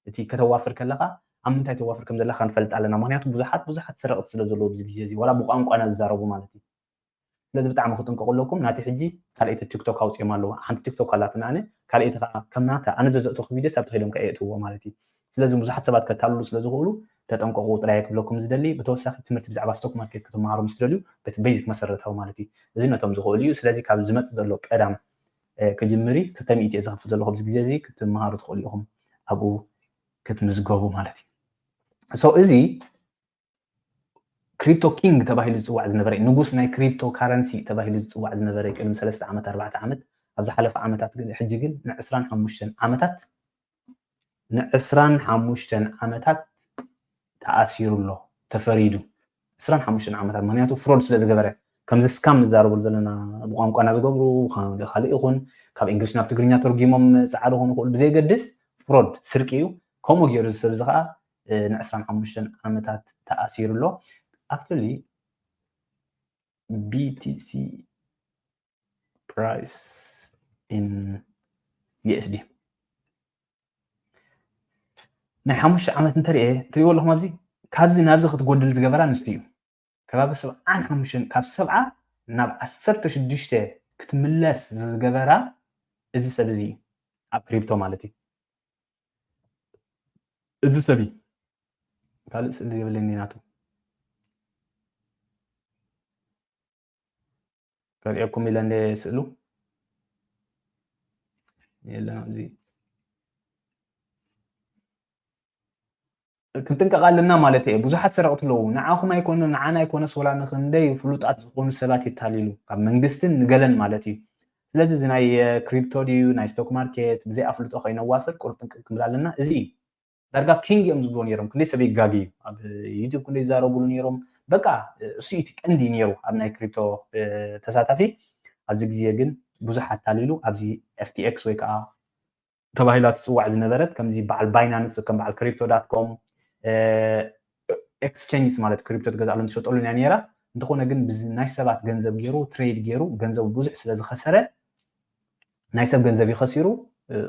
እቲ ከተዋፍር ከለካ ኣብ ምንታይ ተዋፍር ከም ዘለካ ንፈልጥ ኣለና። ምክንያቱ ብዙሓት ብዙሓት ሰረቕቲ ስለ ዘለዉ ኣብዚ ግዜ እዚ ዋላ ብቋንቋና ዝዛረቡ ማለት እዩ። ስለዚ ብጣዕሚ ክጥንቀቁ ኣለኩም። ናቲ ሕጂ ካልኣይቲ ቲክቶክ ኣውፅኦም ኣለዉ። ሓንቲ ቲክቶክ ኣላትና ኣነ ካልኣይቲ ከዓ ከም ናታ ኣነ ዘዘእተኹ ቪድዮስ ኣብቲ ከይዶም ከዓ የእትዎ ማለት እዩ። ስለዚ ብዙሓት ሰባት ከታልሉ ስለ ዝኽእሉ ተጠንቀቁ ጥራይ ክብለኩም ዝደሊ። ብተወሳኺ ትምህርቲ ብዛዕባ ስቶክ ማርኬት ክትመሃሩ ምስ ትደልዩ በቲ ቤዚክ መሰረታዊ ማለት እዩ። እዚ ነቶም ዝኽእሉ እዩ። ስለዚ ካብ ዝመፅእ ዘሎ ቀዳም ክጅምሪ ክልተ ሚእቲ እየ ዝኸፍል ዘለኹ ኣብዚ ግዜ እዚ ክትመሃሩ ትኽእሉ ኢኹም ኣብኡ ክትምዝገቡ ማለት እዩ። So እዚ ክሪፕቶ ኪንግ ተባሂሉ ዝፅዋዕ ዝነበረ ንጉስ ናይ ክሪፕቶ ካረንሲ ተባሂሉ ዝፅዋዕ ዝነበረ ቅድሚ ሰለስተ ዓመት ኣርባዕተ ዓመት ኣብ ዝሓለፈ ዓመታት ግን ሕጂ ግን ንዕስራን ሓሙሽተን ዓመታት ንዕስራን ሓሙሽተን ዓመታት ተኣሲሩ ኣሎ ተፈሪዱ። ዕስራን ሓሙሽተን ዓመታት ምክንያቱ ፍሮድ ስለ ዝገበረ ከምዚ ስካም ንዛረበሉ ዘለና ብቋንቋና ዝገብሩ ካልእ ይኹን ካብ እንግሊሽ ናብ ትግርኛ ተርጊሞም ፃዕሪ ኾኑ ክእሉ ብዘየገድስ ፍሮድ ስርቂ እዩ። ከምኡ ገይሩ እዚ ሰብ እዚ ከዓ ንዕስራን ሓሙሽተን ዓመታት ተኣሲሩ ኣሎ። Actually B T C price in U S D ናይ ሓሙሽተ ዓመት እንተሪኤ ትሪእዎ ኣለኹም ኣብዚ ካብዚ ናብዚ ክትጎድል ዝገበራ ንሱ እዩ። ከባቢ ሰብዓን ሓሙሽተን ካብ ሰብዓ ናብ ዓሰርተ ሽዱሽተ ክትምለስ ዝገበራ እዚ ሰብ እዚ ኣብ ክሪፕቶ ማለት እዩ። እዚ ሰብ ካልእ ስእሊ የብለኒ ናቱ ከርእየኩም ኢለ እንደ ስእሉ የለን ኣብዚ ክንጥንቀቕ ኣለና ማለት እየ። ብዙሓት ሰረቕቲ ኣለዉ። ንዓኹም ኣይኮነ ንዓና ኣይኮነስ ወላ ንክንደይ ፍሉጣት ዝኾኑ ሰባት የታሊሉ ካብ መንግስትን ንገለን ማለት እዩ። ስለዚ እዚ ናይ ክሪፕቶ ድዩ ናይ ስቶክ ማርኬት ብዘይ ኣፍልጦ ከይነዋፍር ቁሩብ ጥንቅቕ ክንብል ኣለና። እዚ ዳርጋ ኪንግ እዮም ዝብልዎ ነይሮም። ክንደይ ሰብ ይጋግ እዩ ኣብ ዩቱብ ክንደይ ይዛረቡሉ ነይሮም። በቃ እሱ እቲ ቀንዲ ነይሩ ኣብ ናይ ክሪፕቶ ተሳታፊ። ኣብዚ ግዜ ግን ብዙሕ ኣታሊሉ ኣብዚ F T X ወይ ከዓ ተባሂላ ትፅዋዕ ዝነበረት ከምዚ በዓል ባይናንስ ከም በዓል ክሪፕቶ ዳት ኮም ኤክስቼንጅስ ማለት ክሪፕቶ ትገዝኣሉን ትሸጠሉን እያ ነይራ። እንተኾነ ግን ናይ ሰባት ገንዘብ ገይሩ ትሬድ ገይሩ ገንዘቡ ብዙሕ ስለ ዝኸሰረ ናይ ሰብ ገንዘብ ይኸሲሩ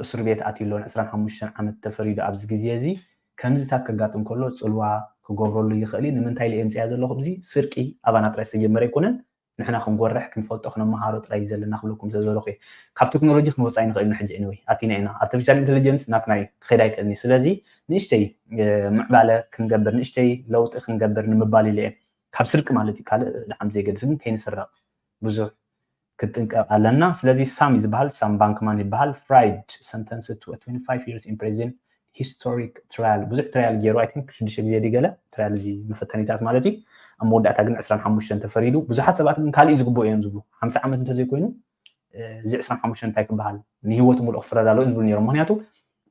እስር ቤት ኣትዩ ኣሎ። ዕስራን ሓሙሽተን ዓመት ተፈሪዱ ኣብዚ ግዜ እዚ ከምዚታት ከጋጥም ከሎ ፅልዋ ክገብረሉ ይኽእል እዩ። ንምንታይ ኢለ የምፅያ ዘለኹ እዚ ስርቂ ኣባና ጥራይ ዝተጀመረ ኣይኮነን። ንሕና ክንጎርሕ ክንፈልጦ ክነመሃሮ ጥራይ እዩ ዘለና ክብለኩም ስለ ዘለኹ እየ። ካብ ቴክኖሎጂ ክንወፅእ ኣይንኽእል ኢና ሕጂ anyway ኣቲና ኢና። Artificial intelligence ናትና እዩ ክኸይድ ኣይክእልን እዩ። ስለዚ ንእሽተይ ምዕባለ ክንገብር ንእሽተይ ለውጢ ክንገብር ንምባል ኢለ እየ። ካብ ስርቂ ማለት እዩ ካልእ ድሓም ዘይገድስ ግን ከይንስረቕ ብዙሕ ክትጥንቀቕ ኣለና። ስለዚ ሳም እዩ ዝበሃል ሳም ባንክማን ይበሃል። Fried sentenced to twenty five years in prison historic trial ብዙሕ trial ገይሩ I think ሽዱሽተ ግዜ ድገለ trial እዚ መፈተኒታት ማለት እዩ። ኣብ መወዳእታ ግን ዕስራን ሓሙሽተን ተፈሪዱ። ብዙሓት ሰባት ግን ካልእ ዝግብኦ እዮም ዝብሉ። ሓምሳ ዓመት እንተዘይኮይኑ እዚ ዕስራን ሓሙሽተን እንታይ ክበሃል ንህይወቱ ሙሉእ ክፍረድ ኣለዎ ዝብሉ ነይሮም። ምክንያቱ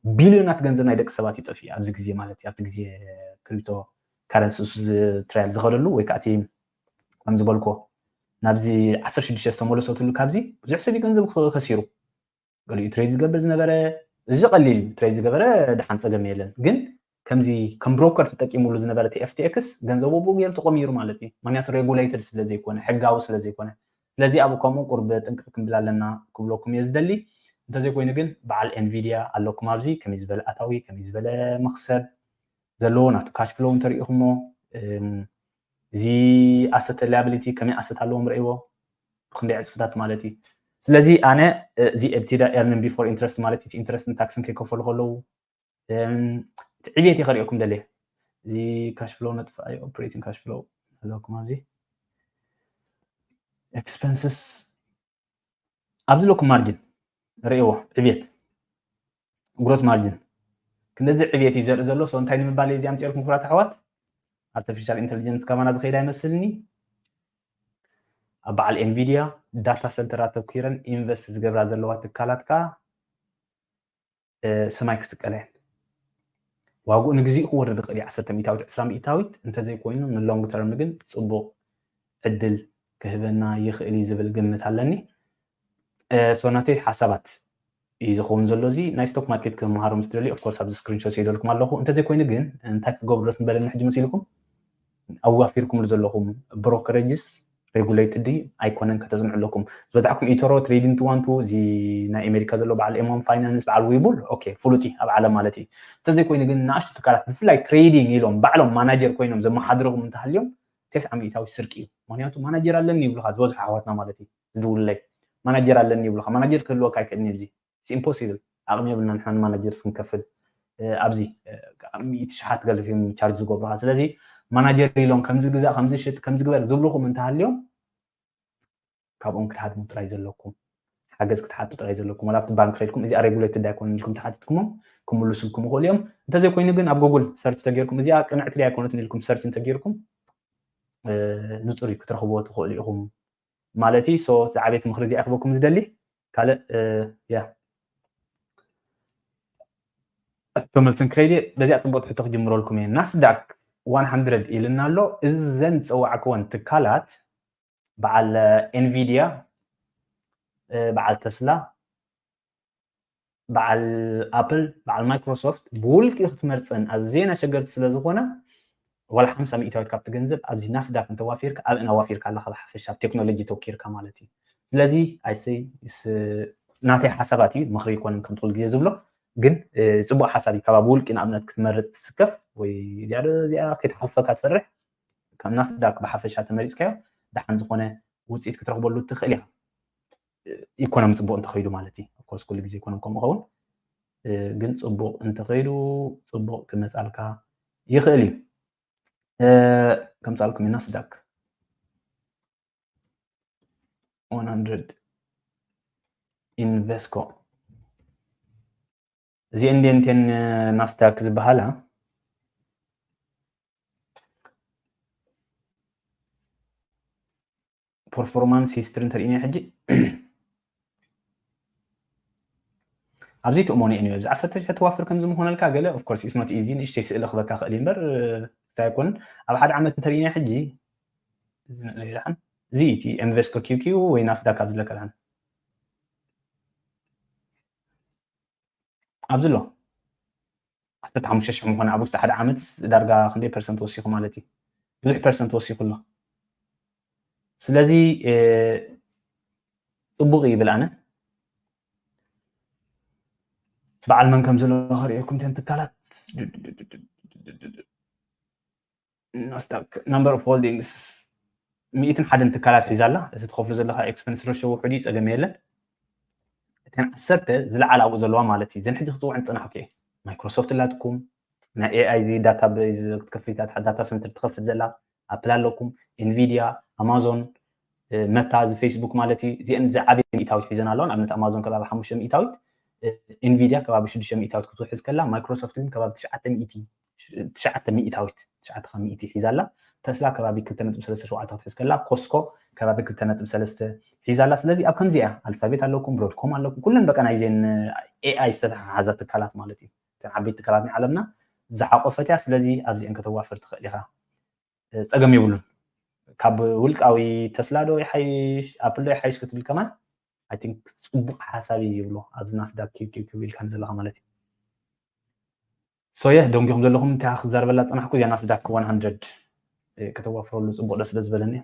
ቢልዮናት ገንዘብ ናይ ደቂ ሰባት ይጠፍእ ኣብዚ ግዜ ማለት እዩ። ኣብቲ ግዜ crypto currency trial ዝኸደሉ ወይ ከዓ እቲ ከም ዝበልኮ ናብዚ ዓሰርተ ሽዱሽተ ዝተመለሰትሉ ካብዚ ብዙሕ ሰብ ገንዘብ ከሲሩ። ገሊኡ trade ዝገብር ዝነበረ እዚ ቀሊል እዩ። Trade ዝገበረ ደሓን ፀገም የለን። ግን ከምዚ ከም broker ተጠቂሙሉ ዝነበረ እቲ FTX ገንዘቡ ብኡ ገይሩ ተቆሚሩ ማለት እዩ። ምክንያቱ regulated ስለዘይኮነ ሕጋዊ ስለዘይኮነ ስለዚ ኣብ ከምኡ ቁርብ ጥንቅቅ ክንብል ኣለና ክብለኩም እየ ዝደሊ። እንተዘይኮይኑ ግን በዓል Nvidia ኣለኩም ኣብዚ ከመይ ዝበለ ኣታዊ ከመይ ዝበለ መክሰብ ዘለዎ ናቱ cash flow እንተሪኢኹሞ እዚ asset liability ከመይ asset ኣለዎም ርእይዎ ብክንደይ ዕፅፍታት ማለት እዩ። ስለዚ ኣነ እዚ ኤብቲዳ earning before interest ማለት እቲ interest ን tax ን ከይከፈሉ ከለዉ እቲ ዕቤት እየ ከሪኦኩም ደልየ። እዚ cash flow ነጥፋ operating cash flow ኣለኩም ኣብዚ expenses ኣብዚ ኣለኩም margin ርእይዎ ዕቤት gross margin ክንደዚ ዕቤት እዩ ዘርኢ ዘሎ። So እንታይ ንምባል እየ እዚኣ ምፅርኩም ክብራት ኣሕዋት? Artificial intelligence ካባና ዝኸይድ ኣይመስልኒ። ኣብ በዓል Nvidia data center ኣተኪረን invest ዝገብራ ዘለዋ ትካላት ከዓ ሰማይ ክስቀላ እየን። ዋግኡ ንግዚኡ ክወርድ ይኽእል እዩ ዓሰርተ ሚእታዊት ዕስራ ሚእታዊት እንተዘይኮይኑ ን long term ግን ፅቡቕ ዕድል ክህበና ይኽእል እዩ ዝብል ግምት ኣለኒ። So ናተይ ሓሳባት እዩ ዝኸውን ዘሎ። እዚ ናይ stock market ክመሃሩ ምስ ትደልዩ of course ኣብዚ screenshot ይደልኩም ኣለኹ። እንተዘይኮይኑ ግን እንታይ ክትገብሩ ዶ ትንበለኒ ሕጂ መሲልኩም ኣዋፊርኩምሉ ዘለኹም brokerages regulated ድዩ ኣይኮነን ከተፅንዑ ኣለኩም። ዝበዛሕኩም ኢቶሮ trading two one two እዚ ናይ ኣሜሪካ ዘሎ በዓል M one finance በዓል ዊቡል okay ፍሉጥ እዩ ኣብ ዓለም ማለት እዩ። እንተዘይኮይኑ ግን ንኣሽቱ ትካላት ብፍላይ trading ኢሎም ባዕሎም manager ኮይኖም ዘመሓድርኹም እንተሃልዮም ተስዓ ሚእታዊ ስርቂ እዩ። ምክንያቱ manager ኣለኒ ይብሉካ ዝበዝሑ ኣሕዋትና ማለት እዩ ዝድውሉለይ manager ኣለኒ ይብሉካ። Manager ክህልወካ ኣይክእልን እዩ እዚ impossible ዓቕሚ የብልና ንሕና ን managers ክንከፍል ኣብዚ ሚእቲ ሽሓት ገለ እዮም charge ዝገብሩካ። ስለዚ manager ኢሎም ከምዚ ግዛእ ከምዚ ሽጥ ከምዚ ግበር ዝብልኹም እንተሃልዮም ካብኦም ክትሃድሙ ጥራይ ዘለኩም ሓገዝ ክትሓቱ ጥራይ ዘለኩም ዋላ ኣብቲ ባንክ ከድኩም እዚኣ regulated ኣይኮነን ኢልኩም ተሓቲትኩሞም ክምልሱልኩም ይኽእሉ እዮም። እንተዘይኮይኑ ግን ኣብ Google search ተጌርኩም እዚኣ ቅንዕቲ ድያ ኣይኮነትን ኢልኩም search እንተጌርኩም ንፁር እዩ ክትረኽብዎ ትኽእሉ ኢኹም ማለት እዩ። So ዝዓበየ ምኽሪ እዚኣ ክበኩም ዝደሊ ካልእ ያ ሕቶ መልስን ክኸይድ እየ። በዚኣ ፅቡቅ ሕቶ ክጅምረልኩም እየ። Nasdaq one hundred ኢልና ኣሎ። እዘን ዝፀዋዕክወን ትካላት በዓል Nvidia፣ በዓል ተስላ፣ በዓል ኣፕል፣ በዓል ማይክሮሶፍት ብውልቂ ክትመርፀን ኣዝየን ኣሸገርቲ ስለዝኾነ ዋላ ሓምሳ ሚእታዊት ካብቲ ገንዘብ ኣብዚ ናስዳክ እንተዋፊርካ ኣብእን ኣዋፊርካ ኣለካ ብሓፈሻ ኣብ ቴክኖሎጂ ተወኪርካ ማለት እዩ። ስለዚ ኣይሰይ ናተይ ሓሳባት እዩ ምኽሪ ይኮንን ከም ትኩል ግዜ ዝብሎ ግን ፅቡቅ ሓሳብ እዩ። ካብ ኣብ ውልቂ ንኣብነት ክትመርፅ ትስከፍ ወይ ዝያዶ እዚኣ ከይትሓልፈካ ትፈርሕ ካብ ናስዳክ ብሓፈሻ ተመሪፅካዮ ደሓን ዝኾነ ውፅኢት ክትረኽበሉ ትኽእል ኢኻ። ኢኮኖሚ ፅቡቅ እንተኸይዱ ማለት እዩ። Of course ኩሉ ግዜ ኢኮኖሚ ከምኡ ኸውን ግን ፅቡቅ እንተኸይዱ ፅቡቅ ክመፃልካ ይኽእል እዩ። ከምፃልኩም ኢና ስዳክ one hundred ኢንቨስኮ እዚአን እንዴንቴን ናስዳክ ዝበሃላ performance history እንተርእና ሕጂ ኣብዚ ትእሞነ እዩ ኣብዚ ዓሰርተ ሽተ ተዋፍር ከም ዝምኾነልካ ገለ of course it's not easy ንእሽተይ ስእሊ ክበካ ክእል እምበር እንታይ ኣይኮንን ኣብ ሓደ ዓመት እንተርእና ሕጂ እዚ ንእለ ይልሓን እዚ እቲ ኢንቨስኮ ኪው ኪው ወይ ናስዳክ ኣብ ዝለካ ልሓን ኣብዚ ኣሎ ዓሰርተ ሓሙሽተ ሽሕ ምኾነ ኣብ ውሽጢ ሓደ ዓመት ዳርጋ ክንደይ ፐርሰንት ወሲኹ ማለት እዩ ብዙሕ ፐርሰንት ወሲኹ ኣሎ ስለዚ ፅቡቅ ይብል ኣነ በዓል መን ከም ዘለዎ ከርእየኩም ተን ትካላት ናስዳክ number of holdings ሚእትን ሓደን ትካላት ሒዛ ኣላ እቲ ትኸፍሉ ዘለካ expense ratio ውሑድ እዩ ፀገም የለን እተን ዓሰርተ ዝለዓል ኣብኡ ዘለዋ ማለት እዩ ዘን ሕጂ ክፅውዕን ፅናሕኩ እየ ማይክሮሶፍት ኣላትኩም ናይ AI ዳታ ክትከፍት data center ትኸፍት ዘላ ኣፕል ኣለኩም Nvidia Amazon Meta እዚ Facebook ማለት እዩ እዚአን ዝዓበየ ሚእታዊት ሒዘን ኣለዋ ንኣብነት Amazon ከባቢ ሓሙሽተ ሚእታዊት ኢንቪድያ ከባቢ ሽዱሽተ ሚእታዊት ክትውሕዝ ከላ፣ ማይክሮሶፍት ግን ከባቢ ትሽዓተ ሚእቲ፣ ትሽዓተ ሚእታዊት፣ ትሽዓተ ካብ ሚእቲ ሒዛ ኣላ። ተስላ ከባቢ ክልተ ነጥቢ ሰለስተ ሸውዓተ ክትሕዝ ከላ፣ ኮስኮ ከባቢ ክልተ ነጥቢ ሰለስተ ሒዛ ኣላ። ስለዚ ኣብ ከምዚ እያ፣ ኣልፋቤት ኣለኩም፣ ብሮድኮም ኣለኩም፣ ኩለን በቃ ናይዘን ኤኣይ ዝተተሓሓዛ ትካላት ማለት እዩ። እተን ዓበይቲ ትካላት ናይ ዓለምና ዝሓቆፈት እያ። ስለዚ ኣብዚአን ከተዋፍር ትኽእል ኢኻ። ጸገም የብሉን። ካብ ውልቃዊ ተስላ ዶ ይሓይሽ ኣፕል ዶ ይሓይሽ ክትብል ከማን ኣይ ቲንክ ጽቡቕ ሓሳብ እዩ ይብሎ። ኣብዚ ናስዳክ ኪው ኪው ኪው ኢልካ ዘለኻ ማለት እዩ። ሶየ ደንጊኹም ዘለኹም እንታይ ክዛረበላ ዝጸናሕኩ እዚኣ ናስዳክ ዋን ሃንድረድ ከተዋፍረሉ ጽቡቕ ደስ ስለ ዝበለኒ።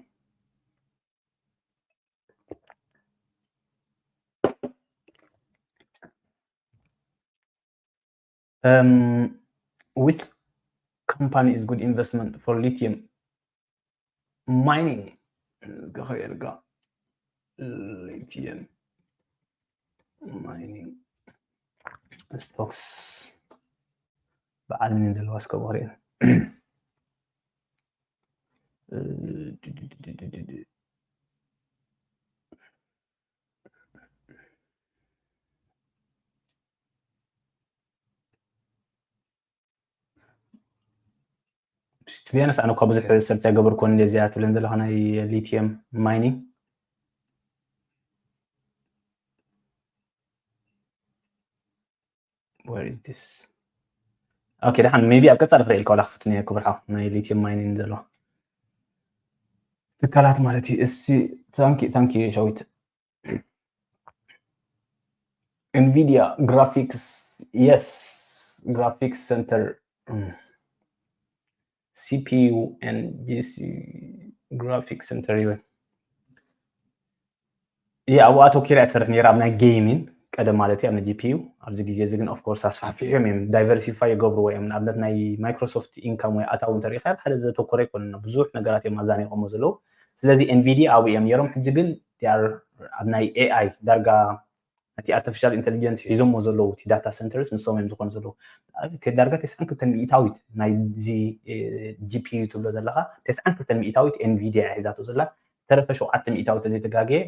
Um, which company is good investment for lithium mining? Lithium mining stocks. ብዓለምን ዘለዋ እስከ ብኽሪኤን። ቢያነስ ኣነ እኳ ብዙሕ ሰርች ኣይገበርኩን እዚኣ ትብለን ዘለኻ ናይ ሊቲየም ማይኒንግ። Where is this? Okay፣ ደሓን maybe ኣብ ቀጻሊ ክርኢ ኢልካ ዋላ ክፍትን እየ ክብርሓው ናይ ሊቲየም ማይኒንግ ዘለዋ ትካላት ማለት እዩ። እሲ ታንኪ ታንኪ ሸዊት። Nvidia graphics, yes, graphics center, C P U and G C graphics center ይበል። ያ ኣብኡ ኣተኪራ እያ ትሰርሕ ነይራ ኣብ ናይ ጌሚን ቀደም ማለት እዩ ኣብ ናይ ጂ ፒ ዩ። ኣብዚ ግዜ እዚ ግን of course ኣስፋሕፊሖም እዮም፣ ዳይቨርሲፋይ ይገብርዎ እዮም። ንኣብነት ናይ ማይክሮሶፍት ኢንካም ወይ ኣታዊ እንተሪኢኻ ሓደ ዘተኮረ ኣይኮነን፣ ብዙሕ ነገራት እዮም ኣዛኒቆሞ ዘለዉ። ስለዚ ኤንቪዲያ ኣብኡ እዮም ነይሮም። ሕጂ ግን ኣብ ናይ ኤ ኣይ ዳርጋ እቲ ኣርቲፊሻል ኢንተሊጀንስ ሒዞሞ ዘለዉ እቲ ዳታ ሰንተርስ ንሶም እዮም ዝኾኑ ዘለዉ። እቲ ዳርጋ ተስዓን ክልተን ሚእታዊት ናይዚ ጂ ፒ ዩ ትብሎ ዘለኻ ተስዓን ክልተን ሚእታዊት ኤንቪዲያ እያ ሒዛቶ ዘላ። ዝተረፈ ሸውዓተ ሚእታዊት ተዘይተጋግየ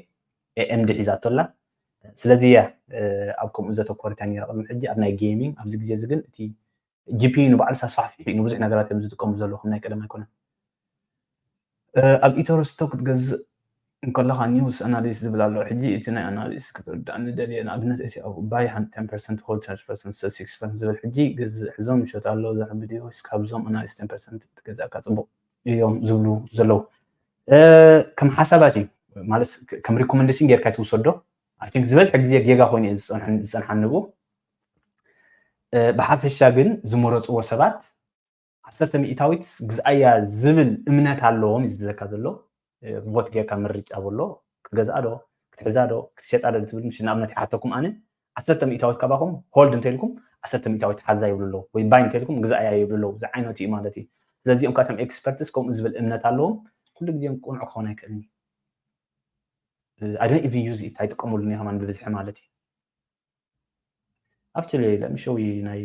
ኤ ኤም ዲ ሒዛቶ ኣላ። ስለዚ እያ ኣብ ከምኡ ዘተኮረት እያ ነይራ ቅድሚ ሕጂ ኣብ ናይ ጌሚንግ። ኣብዚ ግዜ እዚ ግን እቲ ጂ ፒ ዩ ንባዕሉ ኣስፋሕፊሑ እዩ፣ ንብዙሕ ነገራት እዮም ዝጥቀሙ ዘለዉ፣ ከም ናይ ቀደም ኣይኮነን። ኣብ ኢቶሮ ስቶክ ክትገዝእ እንከለኻ ኒውስ ኣናሊስት ዝብል ኣሎ። ሕጂ እቲ ናይ ኣናሊስት ክትርዳእኒ ደልየ። ንኣብነት እቲ ኣብኡ ባይ ሓንቲ ቴን ፐርሰንት፣ ሆልድ ቻርጅ ፐርሰንት፣ ሰል ሲክስ ፐርሰንት ዝብል ሕጂ ገዝእ፣ ሕዞም ይሸጥ ኣሎ ዘሕብድ እዩ። ወይስ ካብዞም ኣናሊስት ቴን ፐርሰንት ትገዝኣካ ጽቡቕ እዮም ዝብሉ ዘለዉ? ከም ሓሳባት እዩ ማለት ከም ሪኮመንዴሽን ጌርካ ትውሰዶ። ኣይ ቲንክ ዝበዝሐ ግዜ ጌጋ ኮይኑ እዩ ዝጸንሓኒ ብኡ። ብሓፈሻ ግን ዝመረጽዎ ሰባት ዓሰርተ ሚእታዊት ግዝኣያ ዝብል እምነት ኣለዎም እዩ ዝብለካ ዘሎ። ቮት ጌርካ ምርጫ በሎ ክትገዝኣ ዶ ክትሕዛ ዶ ክትሸጣ ዶ ትብል። ምሽ ንኣብነት ይሓተኩም ኣነ ዓሰርተ ሚእታዊት ካባኹም ሆልድ እንተልኩም ዓሰርተ ሚእታዊት ሓዛ ይብሉ ኣለዉ ወይ ባይ እንተልኩም ግዝኣያ ይብሉ ኣለዉ። እዚ ዓይነቱ እዩ ማለት እዩ። ስለዚኦም ካብቶም ኤክስፐርትስ ከምኡ ዝብል እምነት ኣለዎም። ኩሉ ግዜ ቅኑዕ ክኸውን ኣይክእልን እዩ። I don't even use it ኣይጥቀመሉን እየ ከማን ብብዝሒ ማለት እዩ። Actually let me show you ናይ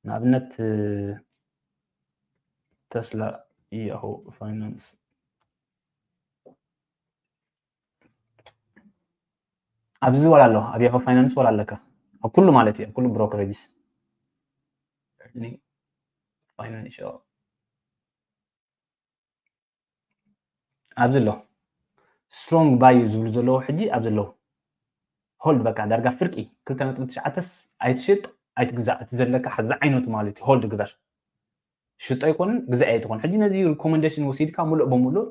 ንኣብነት ተስላ ያሁ ፋይናንስ ኣብዚ ወላ ኣሎ ኣብ ያሁ ፋይናንስ ወላ ኣለካ ኣብ ኩሉ ማለት እዩ ኣብ ኩሉ ብሮከሬጅስ ፋይናንሻል ኣብዚ ኣሎ ስትሮንግ ባይ ዝብሉ ዘለዉ ሕጂ ኣብዚ ኣለዉ ሆልድ በቃ ዳርጋ ፍርቂ ክልተ ነጥቢ ትሽዓተስ ኣይትሽጥ ኣይትግዛእ እቲ ዘለካ ሓዚ ዓይነቱ ማለት እዩ ሆልድ ግበር ሽጦ ኣይኮንን ግዛእ ኣይትኾን ሕጂ ነዚ ሪኮመንዴሽን ወሲድካ ሙሉእ ብሙሉእ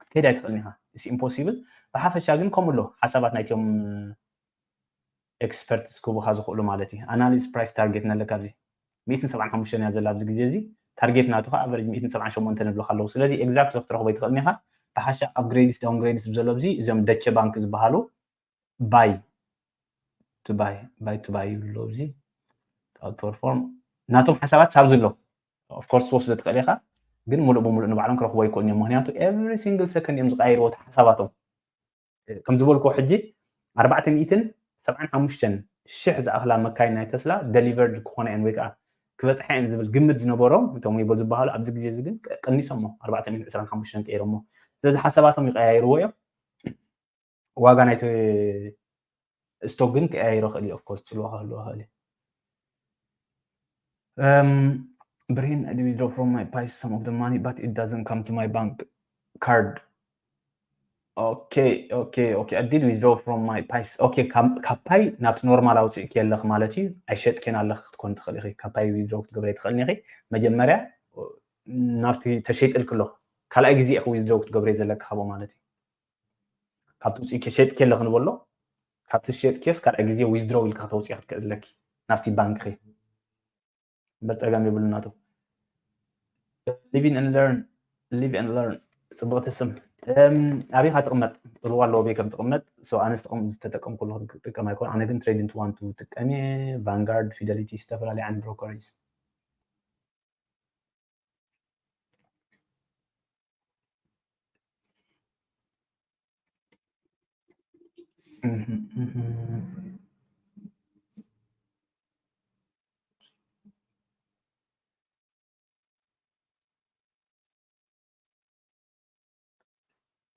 ክትከይድ ኣይትኽእልን ኢኻ ኢስ ኢምፖሲብል ብሓፈሻ ግን ከምኡ ኣሎ ሓሳባት ናይቶም ኤክስፐርትስ ክህቡኻ ዝኽእሉ ማለት እዩ ኣናሊስ ፕራይስ ታርጌት ነለካ ኣብዚ ሚእትን ሰብዓን ሓሙሽተን እያ ዘላ ኣብዚ ግዜ እዚ ታርጌት ናቱ ከዓ ኣቨሬጅ ሚእትን ሰብዓን ሸሞንተን ይብሉካ ኣለዉ ስለዚ ኤግዛክት ክትረኽቦ ኣይትኽእልን ኢኻ ብሓሻ ኣፕግሬድስ ዳውንግሬድስ ብዘሎ ኣብዚ እዚኦም ደቸ ባንክ ዝበሃሉ ባይ ቱ ባይ ባይ ቱ ባይ ይብሉ ኣብዚ ኣውት ፐርፎርም ናቶም ሓሳባት ሳብ ዝሎ ኦፍኮርስ ትወስዶ ትኽእል ኢኻ ግን ሙሉእ ብሙሉእ ንባዕሎም ክረኽቦ ኣይክእሉን እዮም ምክንያቱ ኤቭሪ ሲንግል ሰከንድ እዮም ዝቀያይርዎ እቲ ሓሳባቶም ከም ዝበልኩ ሕጂ ኣርባዕተ ሚእትን ሰብዓን ሓሙሽተን ሽሕ ዝኣኽላ መካይን ናይ ተስላ ደሊቨርድ ክኾና እየን ወይ ከዓ ክበፅሓ እየን ዝብል ግምት ዝነበሮም እቶም ዌቦ ዝበሃሉ ኣብዚ ግዜ እዚ ግን ቀኒሶሞ ኣርባዕተ ሚእትን ዕስራን ሓሙሽተን ቀይሮሞ ስለዚ ሓሳባቶም ይቀያይርዎ እዮም። ዋጋ ናይቲ ስቶክ ግን ክቀያይሮ ክእል እዩ። Of course ጽልዋ ክህልዎ ክእል እዩ። Um, ብርሂን I did withdraw from my Pi some of the money but it doesn't come to my bank card. Okay, okay, okay. I did withdraw from my Pi. Okay, ካብ ፓይ ናብቲ ኖርማል ኣውፅእኪ ኣለኽ ማለት እዩ። ኣይሸጥክን ኣለኽ ክትኮን ትኽእል ኢኺ። ካብ ፓይ ዊዝድሮ ክትገብረ ትኽእል ኢኺ። መጀመርያ ናብቲ ተሸይጥልክ ኣለኹ ካልኣይ ግዜ ኢኺ ዊዝድሮ ክትገብረ ዘለካ ካብኡ ማለት እዩ። ካብቲ ውፅእኪ ሸጥኪ ኣለኽ ንበሎ። ካብቲ ሸጥኪስ ካልኣይ ግዜ ዊዝድሮ ኢልካ ከተውፅኢ ክትክእል ኣለኪ ናብቲ ባንክኺ። በፀገም ይብሉ ናቱ። Live and learn, live and learn። ፅቡቕቲ ስም። ኣበይ ካ ትቕመጥ? ፅልዋ ኣለዎ ኣበይ ከም ትቕመጥ። ኣነስ ዝተጠቀምኩሉ ክጥቀም ኣይኮን። ኣነ ግን ትሬዲንግ ዋን ቱ ጥቀም እየ። ቫንጋርድ፣ ፊደሊቲ፣ ዝተፈላለዩ ዓይነት ብሮከሬጅ።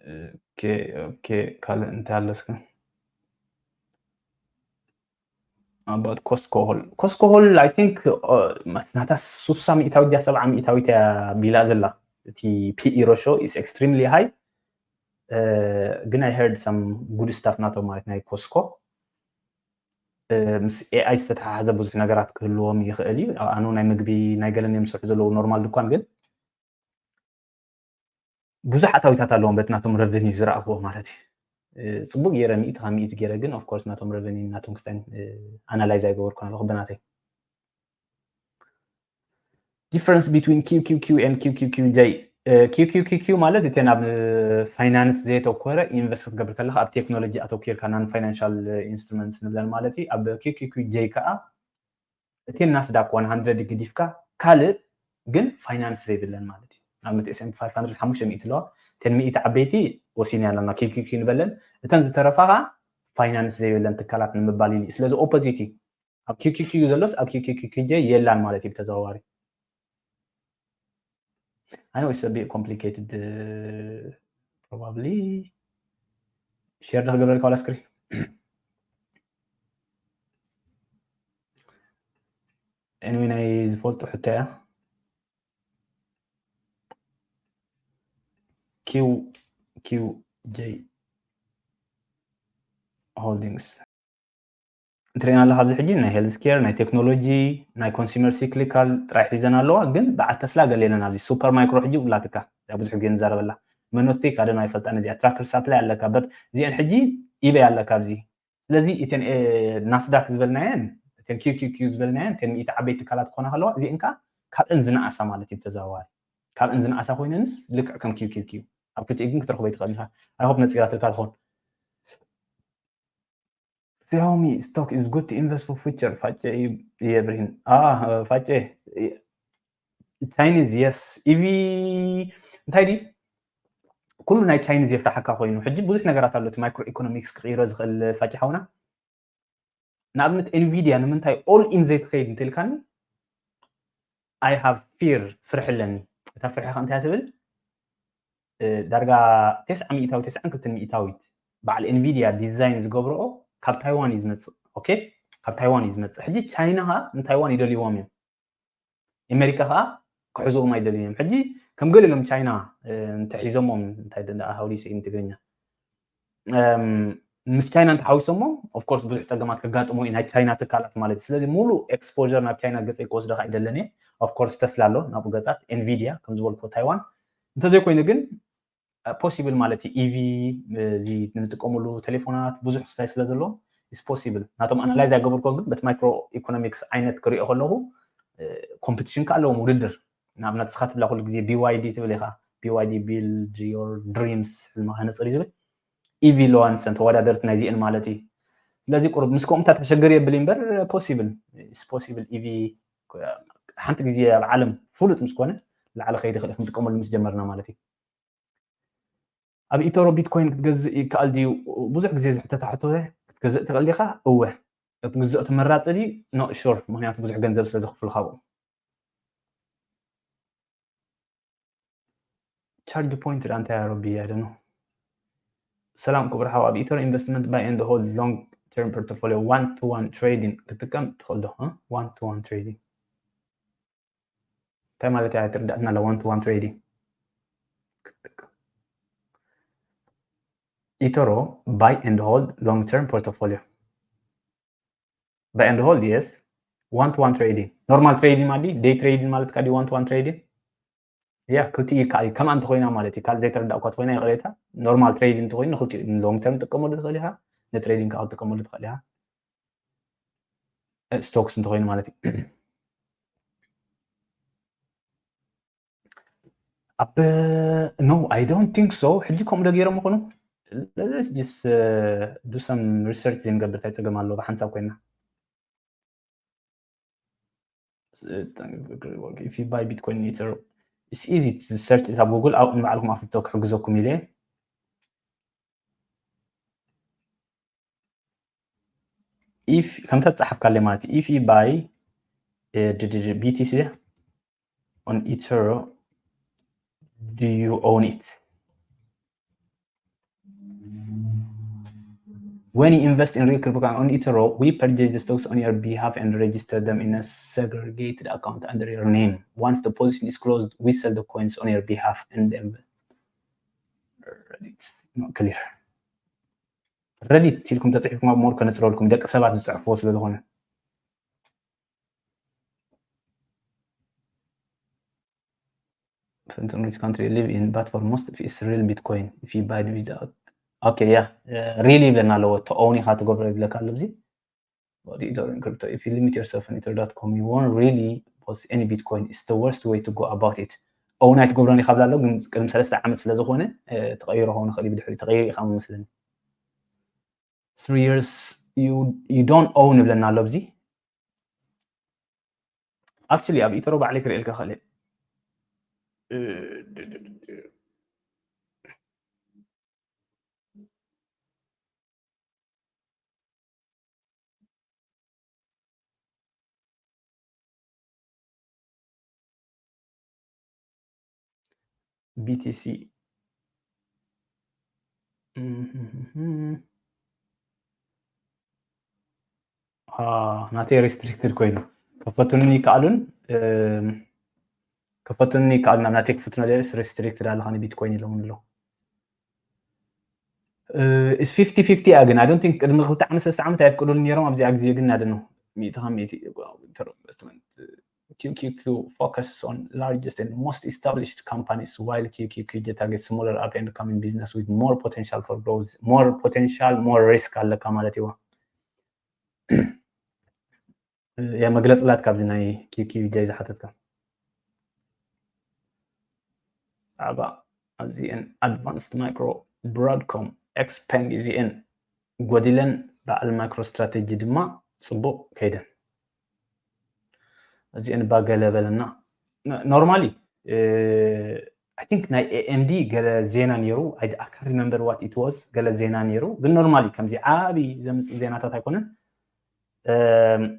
ኦኬ፣ ኦኬ። ካልእ እንታይ ኣሎ እስከ? About Costco Hall. Costco Hall, I think, ናታ ሱሳ ሚእታዊት ድያ ሰብዓ ሚእታዊት እያ ቢላ ዘላ። እቲ ፒኢ ሮሾ is extremely high። ግን I heard some good stuff ናቶም ማለት ናይ ኮስኮ ምስ ኤኣይ ዝተተሓሓዘ ብዙሕ ነገራት ክህልዎም ይኽእል እዩ። ኣኑ ናይ ምግቢ ናይ ገለን እዮም ዝሰርሑ ዘለዉ ኖርማል ድኳን ግን ብዙሕ ኣታዊታት ኣለዎም በቲ ናቶም ረቨኒ ዝረኣኽዎ ማለት እዩ። ፅቡቅ ገይረ ሚእቲ ካብ ሚእቲ ገይረ ግን of course ናቶም ረቨኒ ናቶም ክስታይ ኣናላይዝ ኣይገበርኩን ኣለኹ ብናተይ። Difference between Q Q Q and Q Q Q J. Q Q Q Q ማለት እቲ ናብ ፋይናንስ ዘየተኮረ ኢንቨስት ክትገብር ከለካ ኣብ ቴክኖሎጂ ኣተኪርካ non financial instruments ንብለን ማለት እዩ። ኣብ Q Q Q J ከዓ እቲ ናስዳክ one hundred ገዲፍካ ካልእ ግን ፋይናንስ ዘይብለን ማለት እዩ። ንኣብነት S and P five hundred ሓሙሽተ ሚእቲ ኣለዋ። እተን ሚእቲ ዓበይቲ ወሲና ኣለና Q Q Q ንበለን። እተን ዝተረፋ ከዓ ፋይናንስ ዘይብለን ትካላት ንምባል ኢሉ እዩ። ስለዚ ኦፖዚት እዩ። ኣብ Q Q Q ዘሎስ ኣብ Q Q Q J የላን ማለት እዩ ብተዘዋዋሪ። I know it's a bit complicated, uh, probably. ሼር ዶ ክገብረልካ ዋላ ስክሪን? Anyway ናይ ዝፈልጡ ሕቶ እያ። Q Q J Holdings እንትሪና ኣለካ ኣብዚ ሕጂ ናይ ሄልዝ ኬር ናይ ቴክኖሎጂ ናይ ኮንሱመር ሲክሊካል ጥራይ ሒዘን ኣለዋ። ግን በዓል ተስላ ገሌለን ኣብዚ ሱፐር ማይክሮ ሕጂ ውላትካ እዚኣ ብዙሕ ግዜ ንዛረበላ መኖስቴክ ኣደ ናይ ፈልጣ ነዚኣ ትራክተር ሳፕላይ ኣለካ በት እዚአን ሕጂ ኢበይ ኣለካ ኣብዚ። ስለዚ እተን ናስዳክ ዝበልናየን እተን Q Q Q ዝበልናየን እተን ሚእቲ ዓበይቲ ትካላት ክኾና ከለዋ እዚአን ከዓ ካብአን ዝነኣሳ ማለት እዩ ብተዘዋዋሪ። ካብአን ዝነኣሳ ኮይነንስ ልክዕ ከም Q Q Q ኣብ ክልቲኡ ግን ክትረኽቦ ይትኽእል ኢኻ። I hope ነፂራትልካ ትኾን። Xiaomi stock is good to invest for future. ፋጨ የብርሂን ፋጨ Chinese yes EV እንታይ ዲ ኩሉ ናይ Chinese የፍራሓካ ኮይኑ ሕጂ ብዙሕ ነገራት ኣሎ እቲ ማይክሮ ኢኮኖሚክስ ክቕይሮ ዝኽእል ፋጨ ሓውና። ንኣብነት ኤንቪድያ ንምንታይ all in ዘይትኸይድ እንተልካኒ I have fear ፍርሒ ኣለኒ። እታ ፍርሒ ከ እንታይ ትብል? ዳርጋ ተስዓ ሚእታዊት ተስዓን ክልተን ሚእታዊት በዓል ኤንቪድያ ዲዛይን ዝገብረኦ ካብ ታይዋን እዩ ዝመፅእ። ኦኬ ካብ ታይዋን እዩ ዝመፅእ። ሕጂ ቻይና ከዓ ንታይዋን ይደልይዎም እዮም። ኣሜሪካ ከዓ ክሕዝዎም ኣይደልዮም እዮም። ሕጂ ከም ገሊሎም ቻይና እንተሒዞሞም እንታይ how do you say in ትግርኛ ምስ ቻይና እንተሓዊሶሞ of course ብዙሕ ፀገማት ከጋጥሞ እዩ ናይ ቻይና ትካላት ማለት እዩ። ስለዚ ሙሉእ ኤክስፖር ናብ ቻይና ገፀይ ክወስደካ ኣይደለን እየ። Of course ተስላ ኣሎ ናብኡ ገፃት ኤንቪድያ ከም ዝበልኩ ታይዋን እንተዘይኮይኑ ግን ፖሲብል ማለት እዩ። ኢቪ እዚ ንጥቀመሉ ቴሌፎናት ብዙሕ ክስታይ ስለ ዘሎ is possible ናቶም ኣናላይዝ ኣይገበርኮ ግን በቲ ማይክሮ ኢኮኖሚክስ ዓይነት ክሪኦ ከለኹ ኮምፒቲሽን ከ ኣለዎም ውድድር ንኣብነት ስኻ ትብላ ኩሉ ግዜ BYD ትብል ኢኻ BYD build your dreams ሕልምኻ ነፅር እዩ ዝብል ኢቪ ኣለዋ ንሰን ተወዳደርቲ ናይዚአን ማለት እዩ። ስለዚ ቁሩብ ምስ ከምኡታት ተሸገር የብል እምበር possible is possible ኢቪ ሓንቲ ግዜ ኣብ ዓለም ፍሉጥ ምስ ኮነ ላዕሊ ከይዲ ክእል ክንጥቀመሉ ምስ ጀመርና ማለት እዩ። ኣብ ኢቶሮ ቢትኮይን ክትገዝእ ይከኣል ድዩ? ብዙሕ ግዜ ዝሕተታ ሕቶ ክትገዝእ ትኽእል ዲኻ? እወ። ክትግዝኦ ተመራፂ ድዩ? Not sure ምክንያቱ ብዙሕ ገንዘብ ስለ ዘኽፍሉ ካብኡ። Charge point ዳ እንታይ ኣረቢ ያደኑ። ሰላም ክቡር ሓው፣ ኣብ ኢቶር investment buy and hold long term portfolio one to one trading ክትጥቀም ትኽእል ዶ? One to one trading እንታይ ማለት እያ? ትርዳእና ኣላ one to one trading ክትጥቀም ኢቶሮ buy and hold long term portfolio buy and hold yes one to one trading normal trading ማለት day trading ማለት ካዲ one to one trading ያ ክልቲ ይከኣል ከማ እንተኮይና ማለት እዩ ካልእ ዘይተረዳእኳ ተኮይና ይቅሬታ normal trading እንተኮይኑ ንክልቲ long term ትጥቀመሉ ትኽእል ኢኻ ን trading ከዓ ትጥቀመሉ ትኽእል ኢኻ stocks እንተኮይኑ ማለት እዩ ኣብ no I don't think so ሕጂ ከምኡ ዶ ገይሮም ይኾኑ let's just uh, do some research ዘይንገብር እንታይ ፀገም ኣለዎ ብሓንሳብ ኮይና if you buy bitcoin it's, it's easy to search it ኣብ google ኣብኡ ንባዕልኩም ኣፍልቶ ክሕግዘኩም ኢለ if ከምታ ዝፀሓፍካለ ማለት እዩ if you buy uh, BTC on Ethereum do you own it When you invest in real crypto on Ethereum, we purchase the stocks on your behalf and register them in a segregated account under your name. Once the position is closed, we sell the coins on your behalf and then it's not clear. Reddit ኢልኩም ተፅሒፍኩም ኣብ more ከነፅረልኩም ደቂ ሰባት ዝፅሕፍዎ ስለ ዝኾነ Fenton rich country live in but for most of it's real bitcoin if you buy without okay yeah uh, really ይብለና ኣለዎ to own ኢኻ ትገብሮ ይብለካ ኣሎ እዚ crypto if you limit yourself on ether.com you won't really post any bitcoin it's the worst way to go about it own ኣይትገብሮን ኢኻ ብላ ኣሎ ግን ቅድሚ ሰለስተ ዓመት ስለ ዝኾነ ተቐይሮ ኸውን ይኽእል ብድሕሪ ተቐይሩ ኢኻ መስለኒ three years you you don't own ይብለና ኣሎ ኣብዚ actually ኣብ ኢተሮ ባዕለይ ክርእየልካ ክእል BTC ናተይ restricted ኮይኑ ከፈቱኒ ይከኣሉን ከፈቱኒ ይከኣሉን ናብ ናተይ ክፍቱና restricted ኣለኻ ንቢትኮይን ኢሎም ኣሎ is fifty fifty እያ ግን I don't think ቅድሚ ክልተ ዓመት ሰለስተ ዓመት ኣይፍቅዱሉ ነይሮም ኣብዚኣ ግዜ ግን ናደኖ ሚእቲ ካብ ሚእቲ ኢንቨስትመንት QQQ focuses on largest and most established companies while QQQ targets smaller up and coming business with more potential for growth more potential more risk ኣለካ ማለት እዩ ያ መግለፅላት ካብዚ ናይ QQJ ዝሓተትካ ብዛዕባ ኣብዚአን advanced micro Broadcom Xpeng እዚአን ጎዲለን በዓል MicroStrategy ድማ ፅቡቅ ከይደን እዚአን ባገለ በለና normally I think ናይ AMD ገለ ዜና ነይሩ I can't remember what it was ገለ ዜና ነይሩ ግን normally ከምዚ ዓብይ ዘምፅእ ዜናታት ኣይኮነን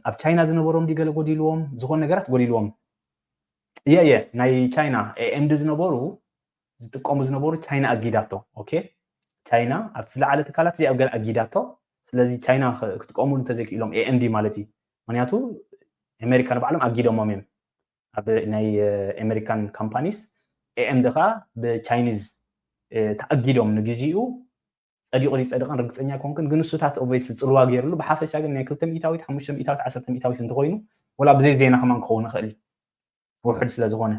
ኣብ ቻይና ዝነበሮም ዲ ገለ ጎዲልዎም ዝኾነ ነገራት ጎዲልዎም እየ እየ ናይ ቻይና AMD ዝነበሩ ዝጥቀሙ ዝነበሩ ቻይና ኣጊዳቶ okay ቻይና ኣብቲ ዝለዓለ ትካላት እዚኣ ገለ ኣጊዳቶ ስለዚ ቻይና ክትቀሙሉ እንተዘይክኢሎም AMD ማለት እዩ ምክንያቱ ኣሜሪካ ንባዕሎም ኣጊዶሞም እዮም ኣብ ናይ American companies AMD ከዓ ብ Chinese ተኣጊዶም ንግዚኡ ጸዲቑ ድዩ ጸድቕን ርግጸኛ ኣይኮንኩን ግን ንሱታት obviously ጽልዋ ገይርሉ ብሓፈሻ ግን ናይ ክልተ ሚእታዊት ሓሙሽተ ሚእታዊት ዓሰርተ ሚእታዊት እንተኾይኑ ወላ ብዘይ ዜና ከማን ክኸውን ይኽእል እዩ ውሑድ ስለ ዝኾነ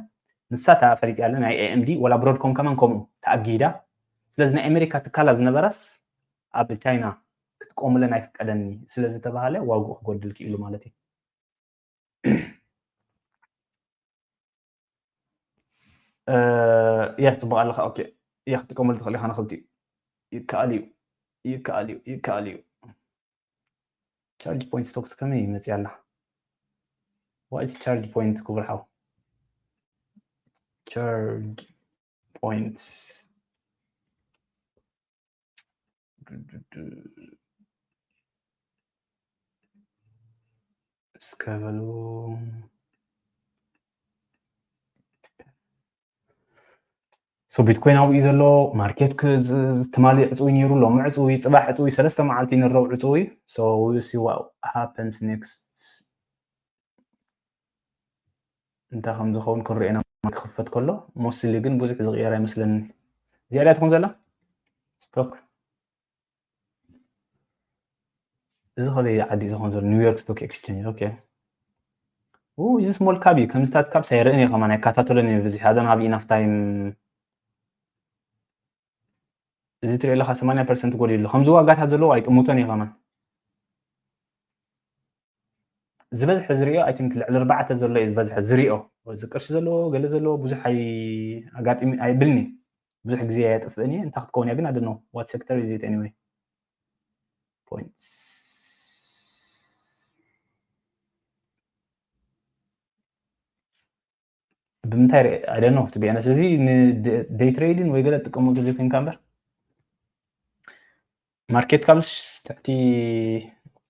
ንሳ እታ ፈሊጥ ያለ ናይ AMD ወላ Broadcom ከማን ከምኡ ተኣጊዳ ስለዚ ናይ ኣሜሪካ ትካላት ዝነበራስ ኣብ ቻይና ክትቆምለን ኣይፍቀደኒ ስለ ዝተባሃለ ዋግኡ ክጎድል ክኢሉ ማለት እዩ Yes ፅቡቅ ኣለካ okay እያ ክትጥቀመሉ ትኽእል ኢኻ ንክልቲኡ ይከኣል እዩ ይከኣል እዩ ይከኣል እዩ charge point stocks ከመይ ይመፅእ ኣላ what is charge point ክቡር ሓው charge point እስከ በሉ So ቢትኮይን ኣብኡ እዩ ዘሎ። ማርኬት ትማሊ ዕፅዊ ነይሩ፣ ሎሚ ዕፅዊ፣ ፅባሕ ዕፅዊ፣ ሰለስተ መዓልቲ ንረው ዕፅዊ። So we see what happens next። እንታይ ከም ዝኸውን ክንሪኦ ኢና ክኽፈት ከሎ። ሞስትሊ ግን ብዙሕ ዝቕየር ኣይመስለኒ። እዚኣ ድያ ትኾን ዘላ ስቶክ? እዚ ከበይ ዓዲ ዝኾን ዘሎ? ኒውዮርክ ስቶክ ኤክስቼንጅ። ኦኬ። እዚ ስሞል ካፕ እዩ። ከም ስታት ካፕስ ኣይርእን እየ ከማን ኣይከታተሎን እየ ብብዝሒ። I don't have enough time። እዚ ትሪኦ ኣለካ ሰማንያ ፐርሰንት ጎዲሉ። ከምዚ ዋጋታት ዘለዎ ኣይጥምቶን እየ ከማን። ዝበዝሐ ዝሪኦ I think ልዕሊ ኣርባዕተ ዘሎ እዩ ዝበዝሐ ዝሪኦ። እዚ ቅርሺ ዘለዎ ገለ ዘለዎ ብዙሕ ኣይ ኣጋጢሚ ኣይብልኒ። ብዙሕ ግዜ ኣየጥፍእን እየ። እንታይ ክትከውን እያ ግን ኣደኖ። What sector is it anyway? Points ብምንታይ ርአ? I don't know, to be honest። እዚ ን day trading ወይ ገለ ትጥቀመሉ ዘይኮንካ እምበር፣ ማርኬት ካፕስ ትሕቲ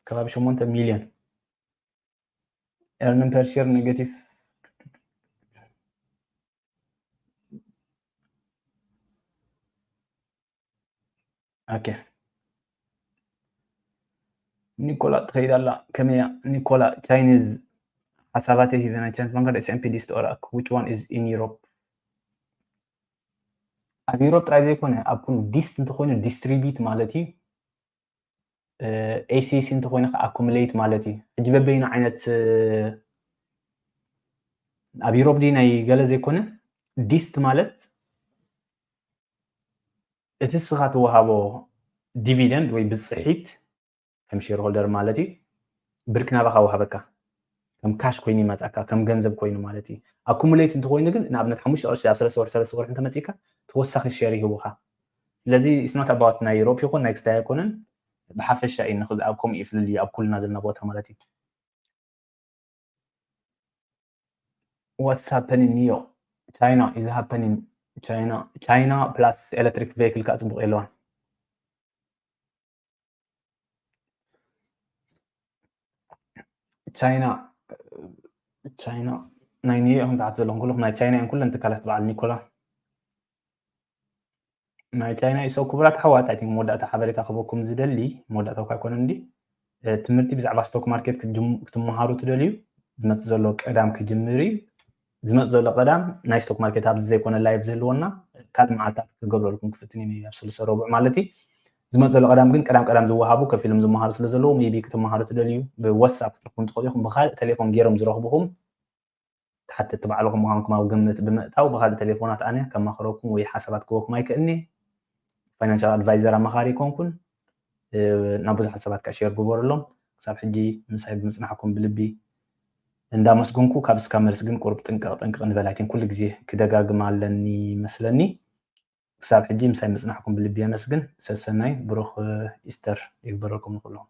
ከባቢ ሸሞንተ ሚልዮን፣ earning per share negative። ኦኬ። ኒኮላ ትኸይድ ኣላ። ከመይ እያ ኒኮላ? ቻይኒዝ ሓሳባተይ ሂበና። ቻይኒዝ ባንክ፣ S&P ዲስት or which one is in Europe? ኣብ ዩሮፕ ጥራይ ዘይኮነ ኣብ ኩሉ ዲስት እንተኾይኑ ዲስትሪቢዩት ማለት እዩ። ACC እንተኾይኑ ከዓ ኣኩሙሌት ማለት እዩ። ሕጂ በበይኑ ዓይነት ኣብ ዩሮፕ ድዩ ናይ ገለ ዘይኮነ ዲስት ማለት እቲ ንስኻ ትወሃቦ ዲቪደንድ ወይ ብፅሒት ከም ሼር ሆልደር ማለት እዩ ብርክ ናባኻ ወሃበካ ከም ካሽ ኮይኑ ይመፃካ ከም ገንዘብ ኮይኑ ማለት እዩ። ኣኩሙሌት እንተኮይኑ ግን ንኣብነት ሓሙሽተ ቅርሺ ኣብ ሰለስተ ወርሒ ሰለስተ ወርሒ እንተመፂካ ተወሳኺ ሼር ይህቡካ። ስለዚ it's not about ናይ ዩሮፕ ይኹን ናይ ክስታይ ኣይኮነን ብሓፈሻ እዩ ንክል ኣብ ከምኡ እዩ ፍልልዩ ኣብ ኩልና ዘለና ቦታ ማለት እዩ። What's happening ኒዮ? China is happening. China China plus electric vehicle ከዓ ፅቡቅ የለዋን። ቻይና ቻይና ናይ ኒዮ ኢኹም ትሓት ዘለኹም ኩልኹም ናይ ቻይና እዮም ኩለን ትካላት በዓል ኒኮላ። ናይ ቻይና እዩ። So ክቡራት ኣሕዋት I think መወዳእታ ሓበሬታ ክህበኩም ዝደሊ መወዳእታ እኳ ኣይኮነን እንዲ ትምህርቲ ብዛዕባ ስቶክ ማርኬት ክትምሃሩ ትደልዩ ዝመፅእ ዘሎ ቀዳም ክጅምር እዩ። ዝመፅእ ዘሎ ቀዳም ናይ ስቶክ ማርኬት ኣብዚ ዘይኮነ ላይቭ ዝህልወና ካልእ መዓልታት ክገብረልኩም ክፍትን እዩ ኣብ ሰለስተ ረቡዕ ማለት እዩ። ዝመፅእ ዘሎ ቀዳም ግን ቀዳም ቀዳም ዝወሃቡ ከፊሎም ዝመሃሩ ስለ ዘለዉ maybe ክትመሃሩ ትደልዩ ብዋትሳፕ ክትረኽቡን ትኽእሉ ኢኹም። ብካልእ ቴሌፎን ገይሮም ዝረኽቡኹም ተሓተትቲ ባዕልኹም ምዃንኩም ኣብ ግምት ብምእታው ብካልእ ቴሌፎናት ኣነ ከማኽረኩም ወይ ሓሳባት ክህበኩም ኣይክእልኒ። ፋይናንሻል ኣድቫይዘር ኣማኻሪ ኣይኮንኩን። ናብ ብዙሓት ሰባት ከዓ ሼር ግበሩሎም። ክሳብ ሕጂ ምሳይ ብምፅናሕኩም ብልቢ እንዳመስገንኩ ካብ ስካመርስ ግን ቁሩብ ጥንቅቕ ጥንቅቕ ንበል ኣይቲን ኩሉ ግዜ ክደጋግም ኣለኒ ይመስለኒ። ክሳብ ሕጂ ምሳይ ምፅናሕኩም ብልቢ የመስግን። ሰሰናይ ብሩኽ ኢስተር ይግበረልኩም ንኩልኹም።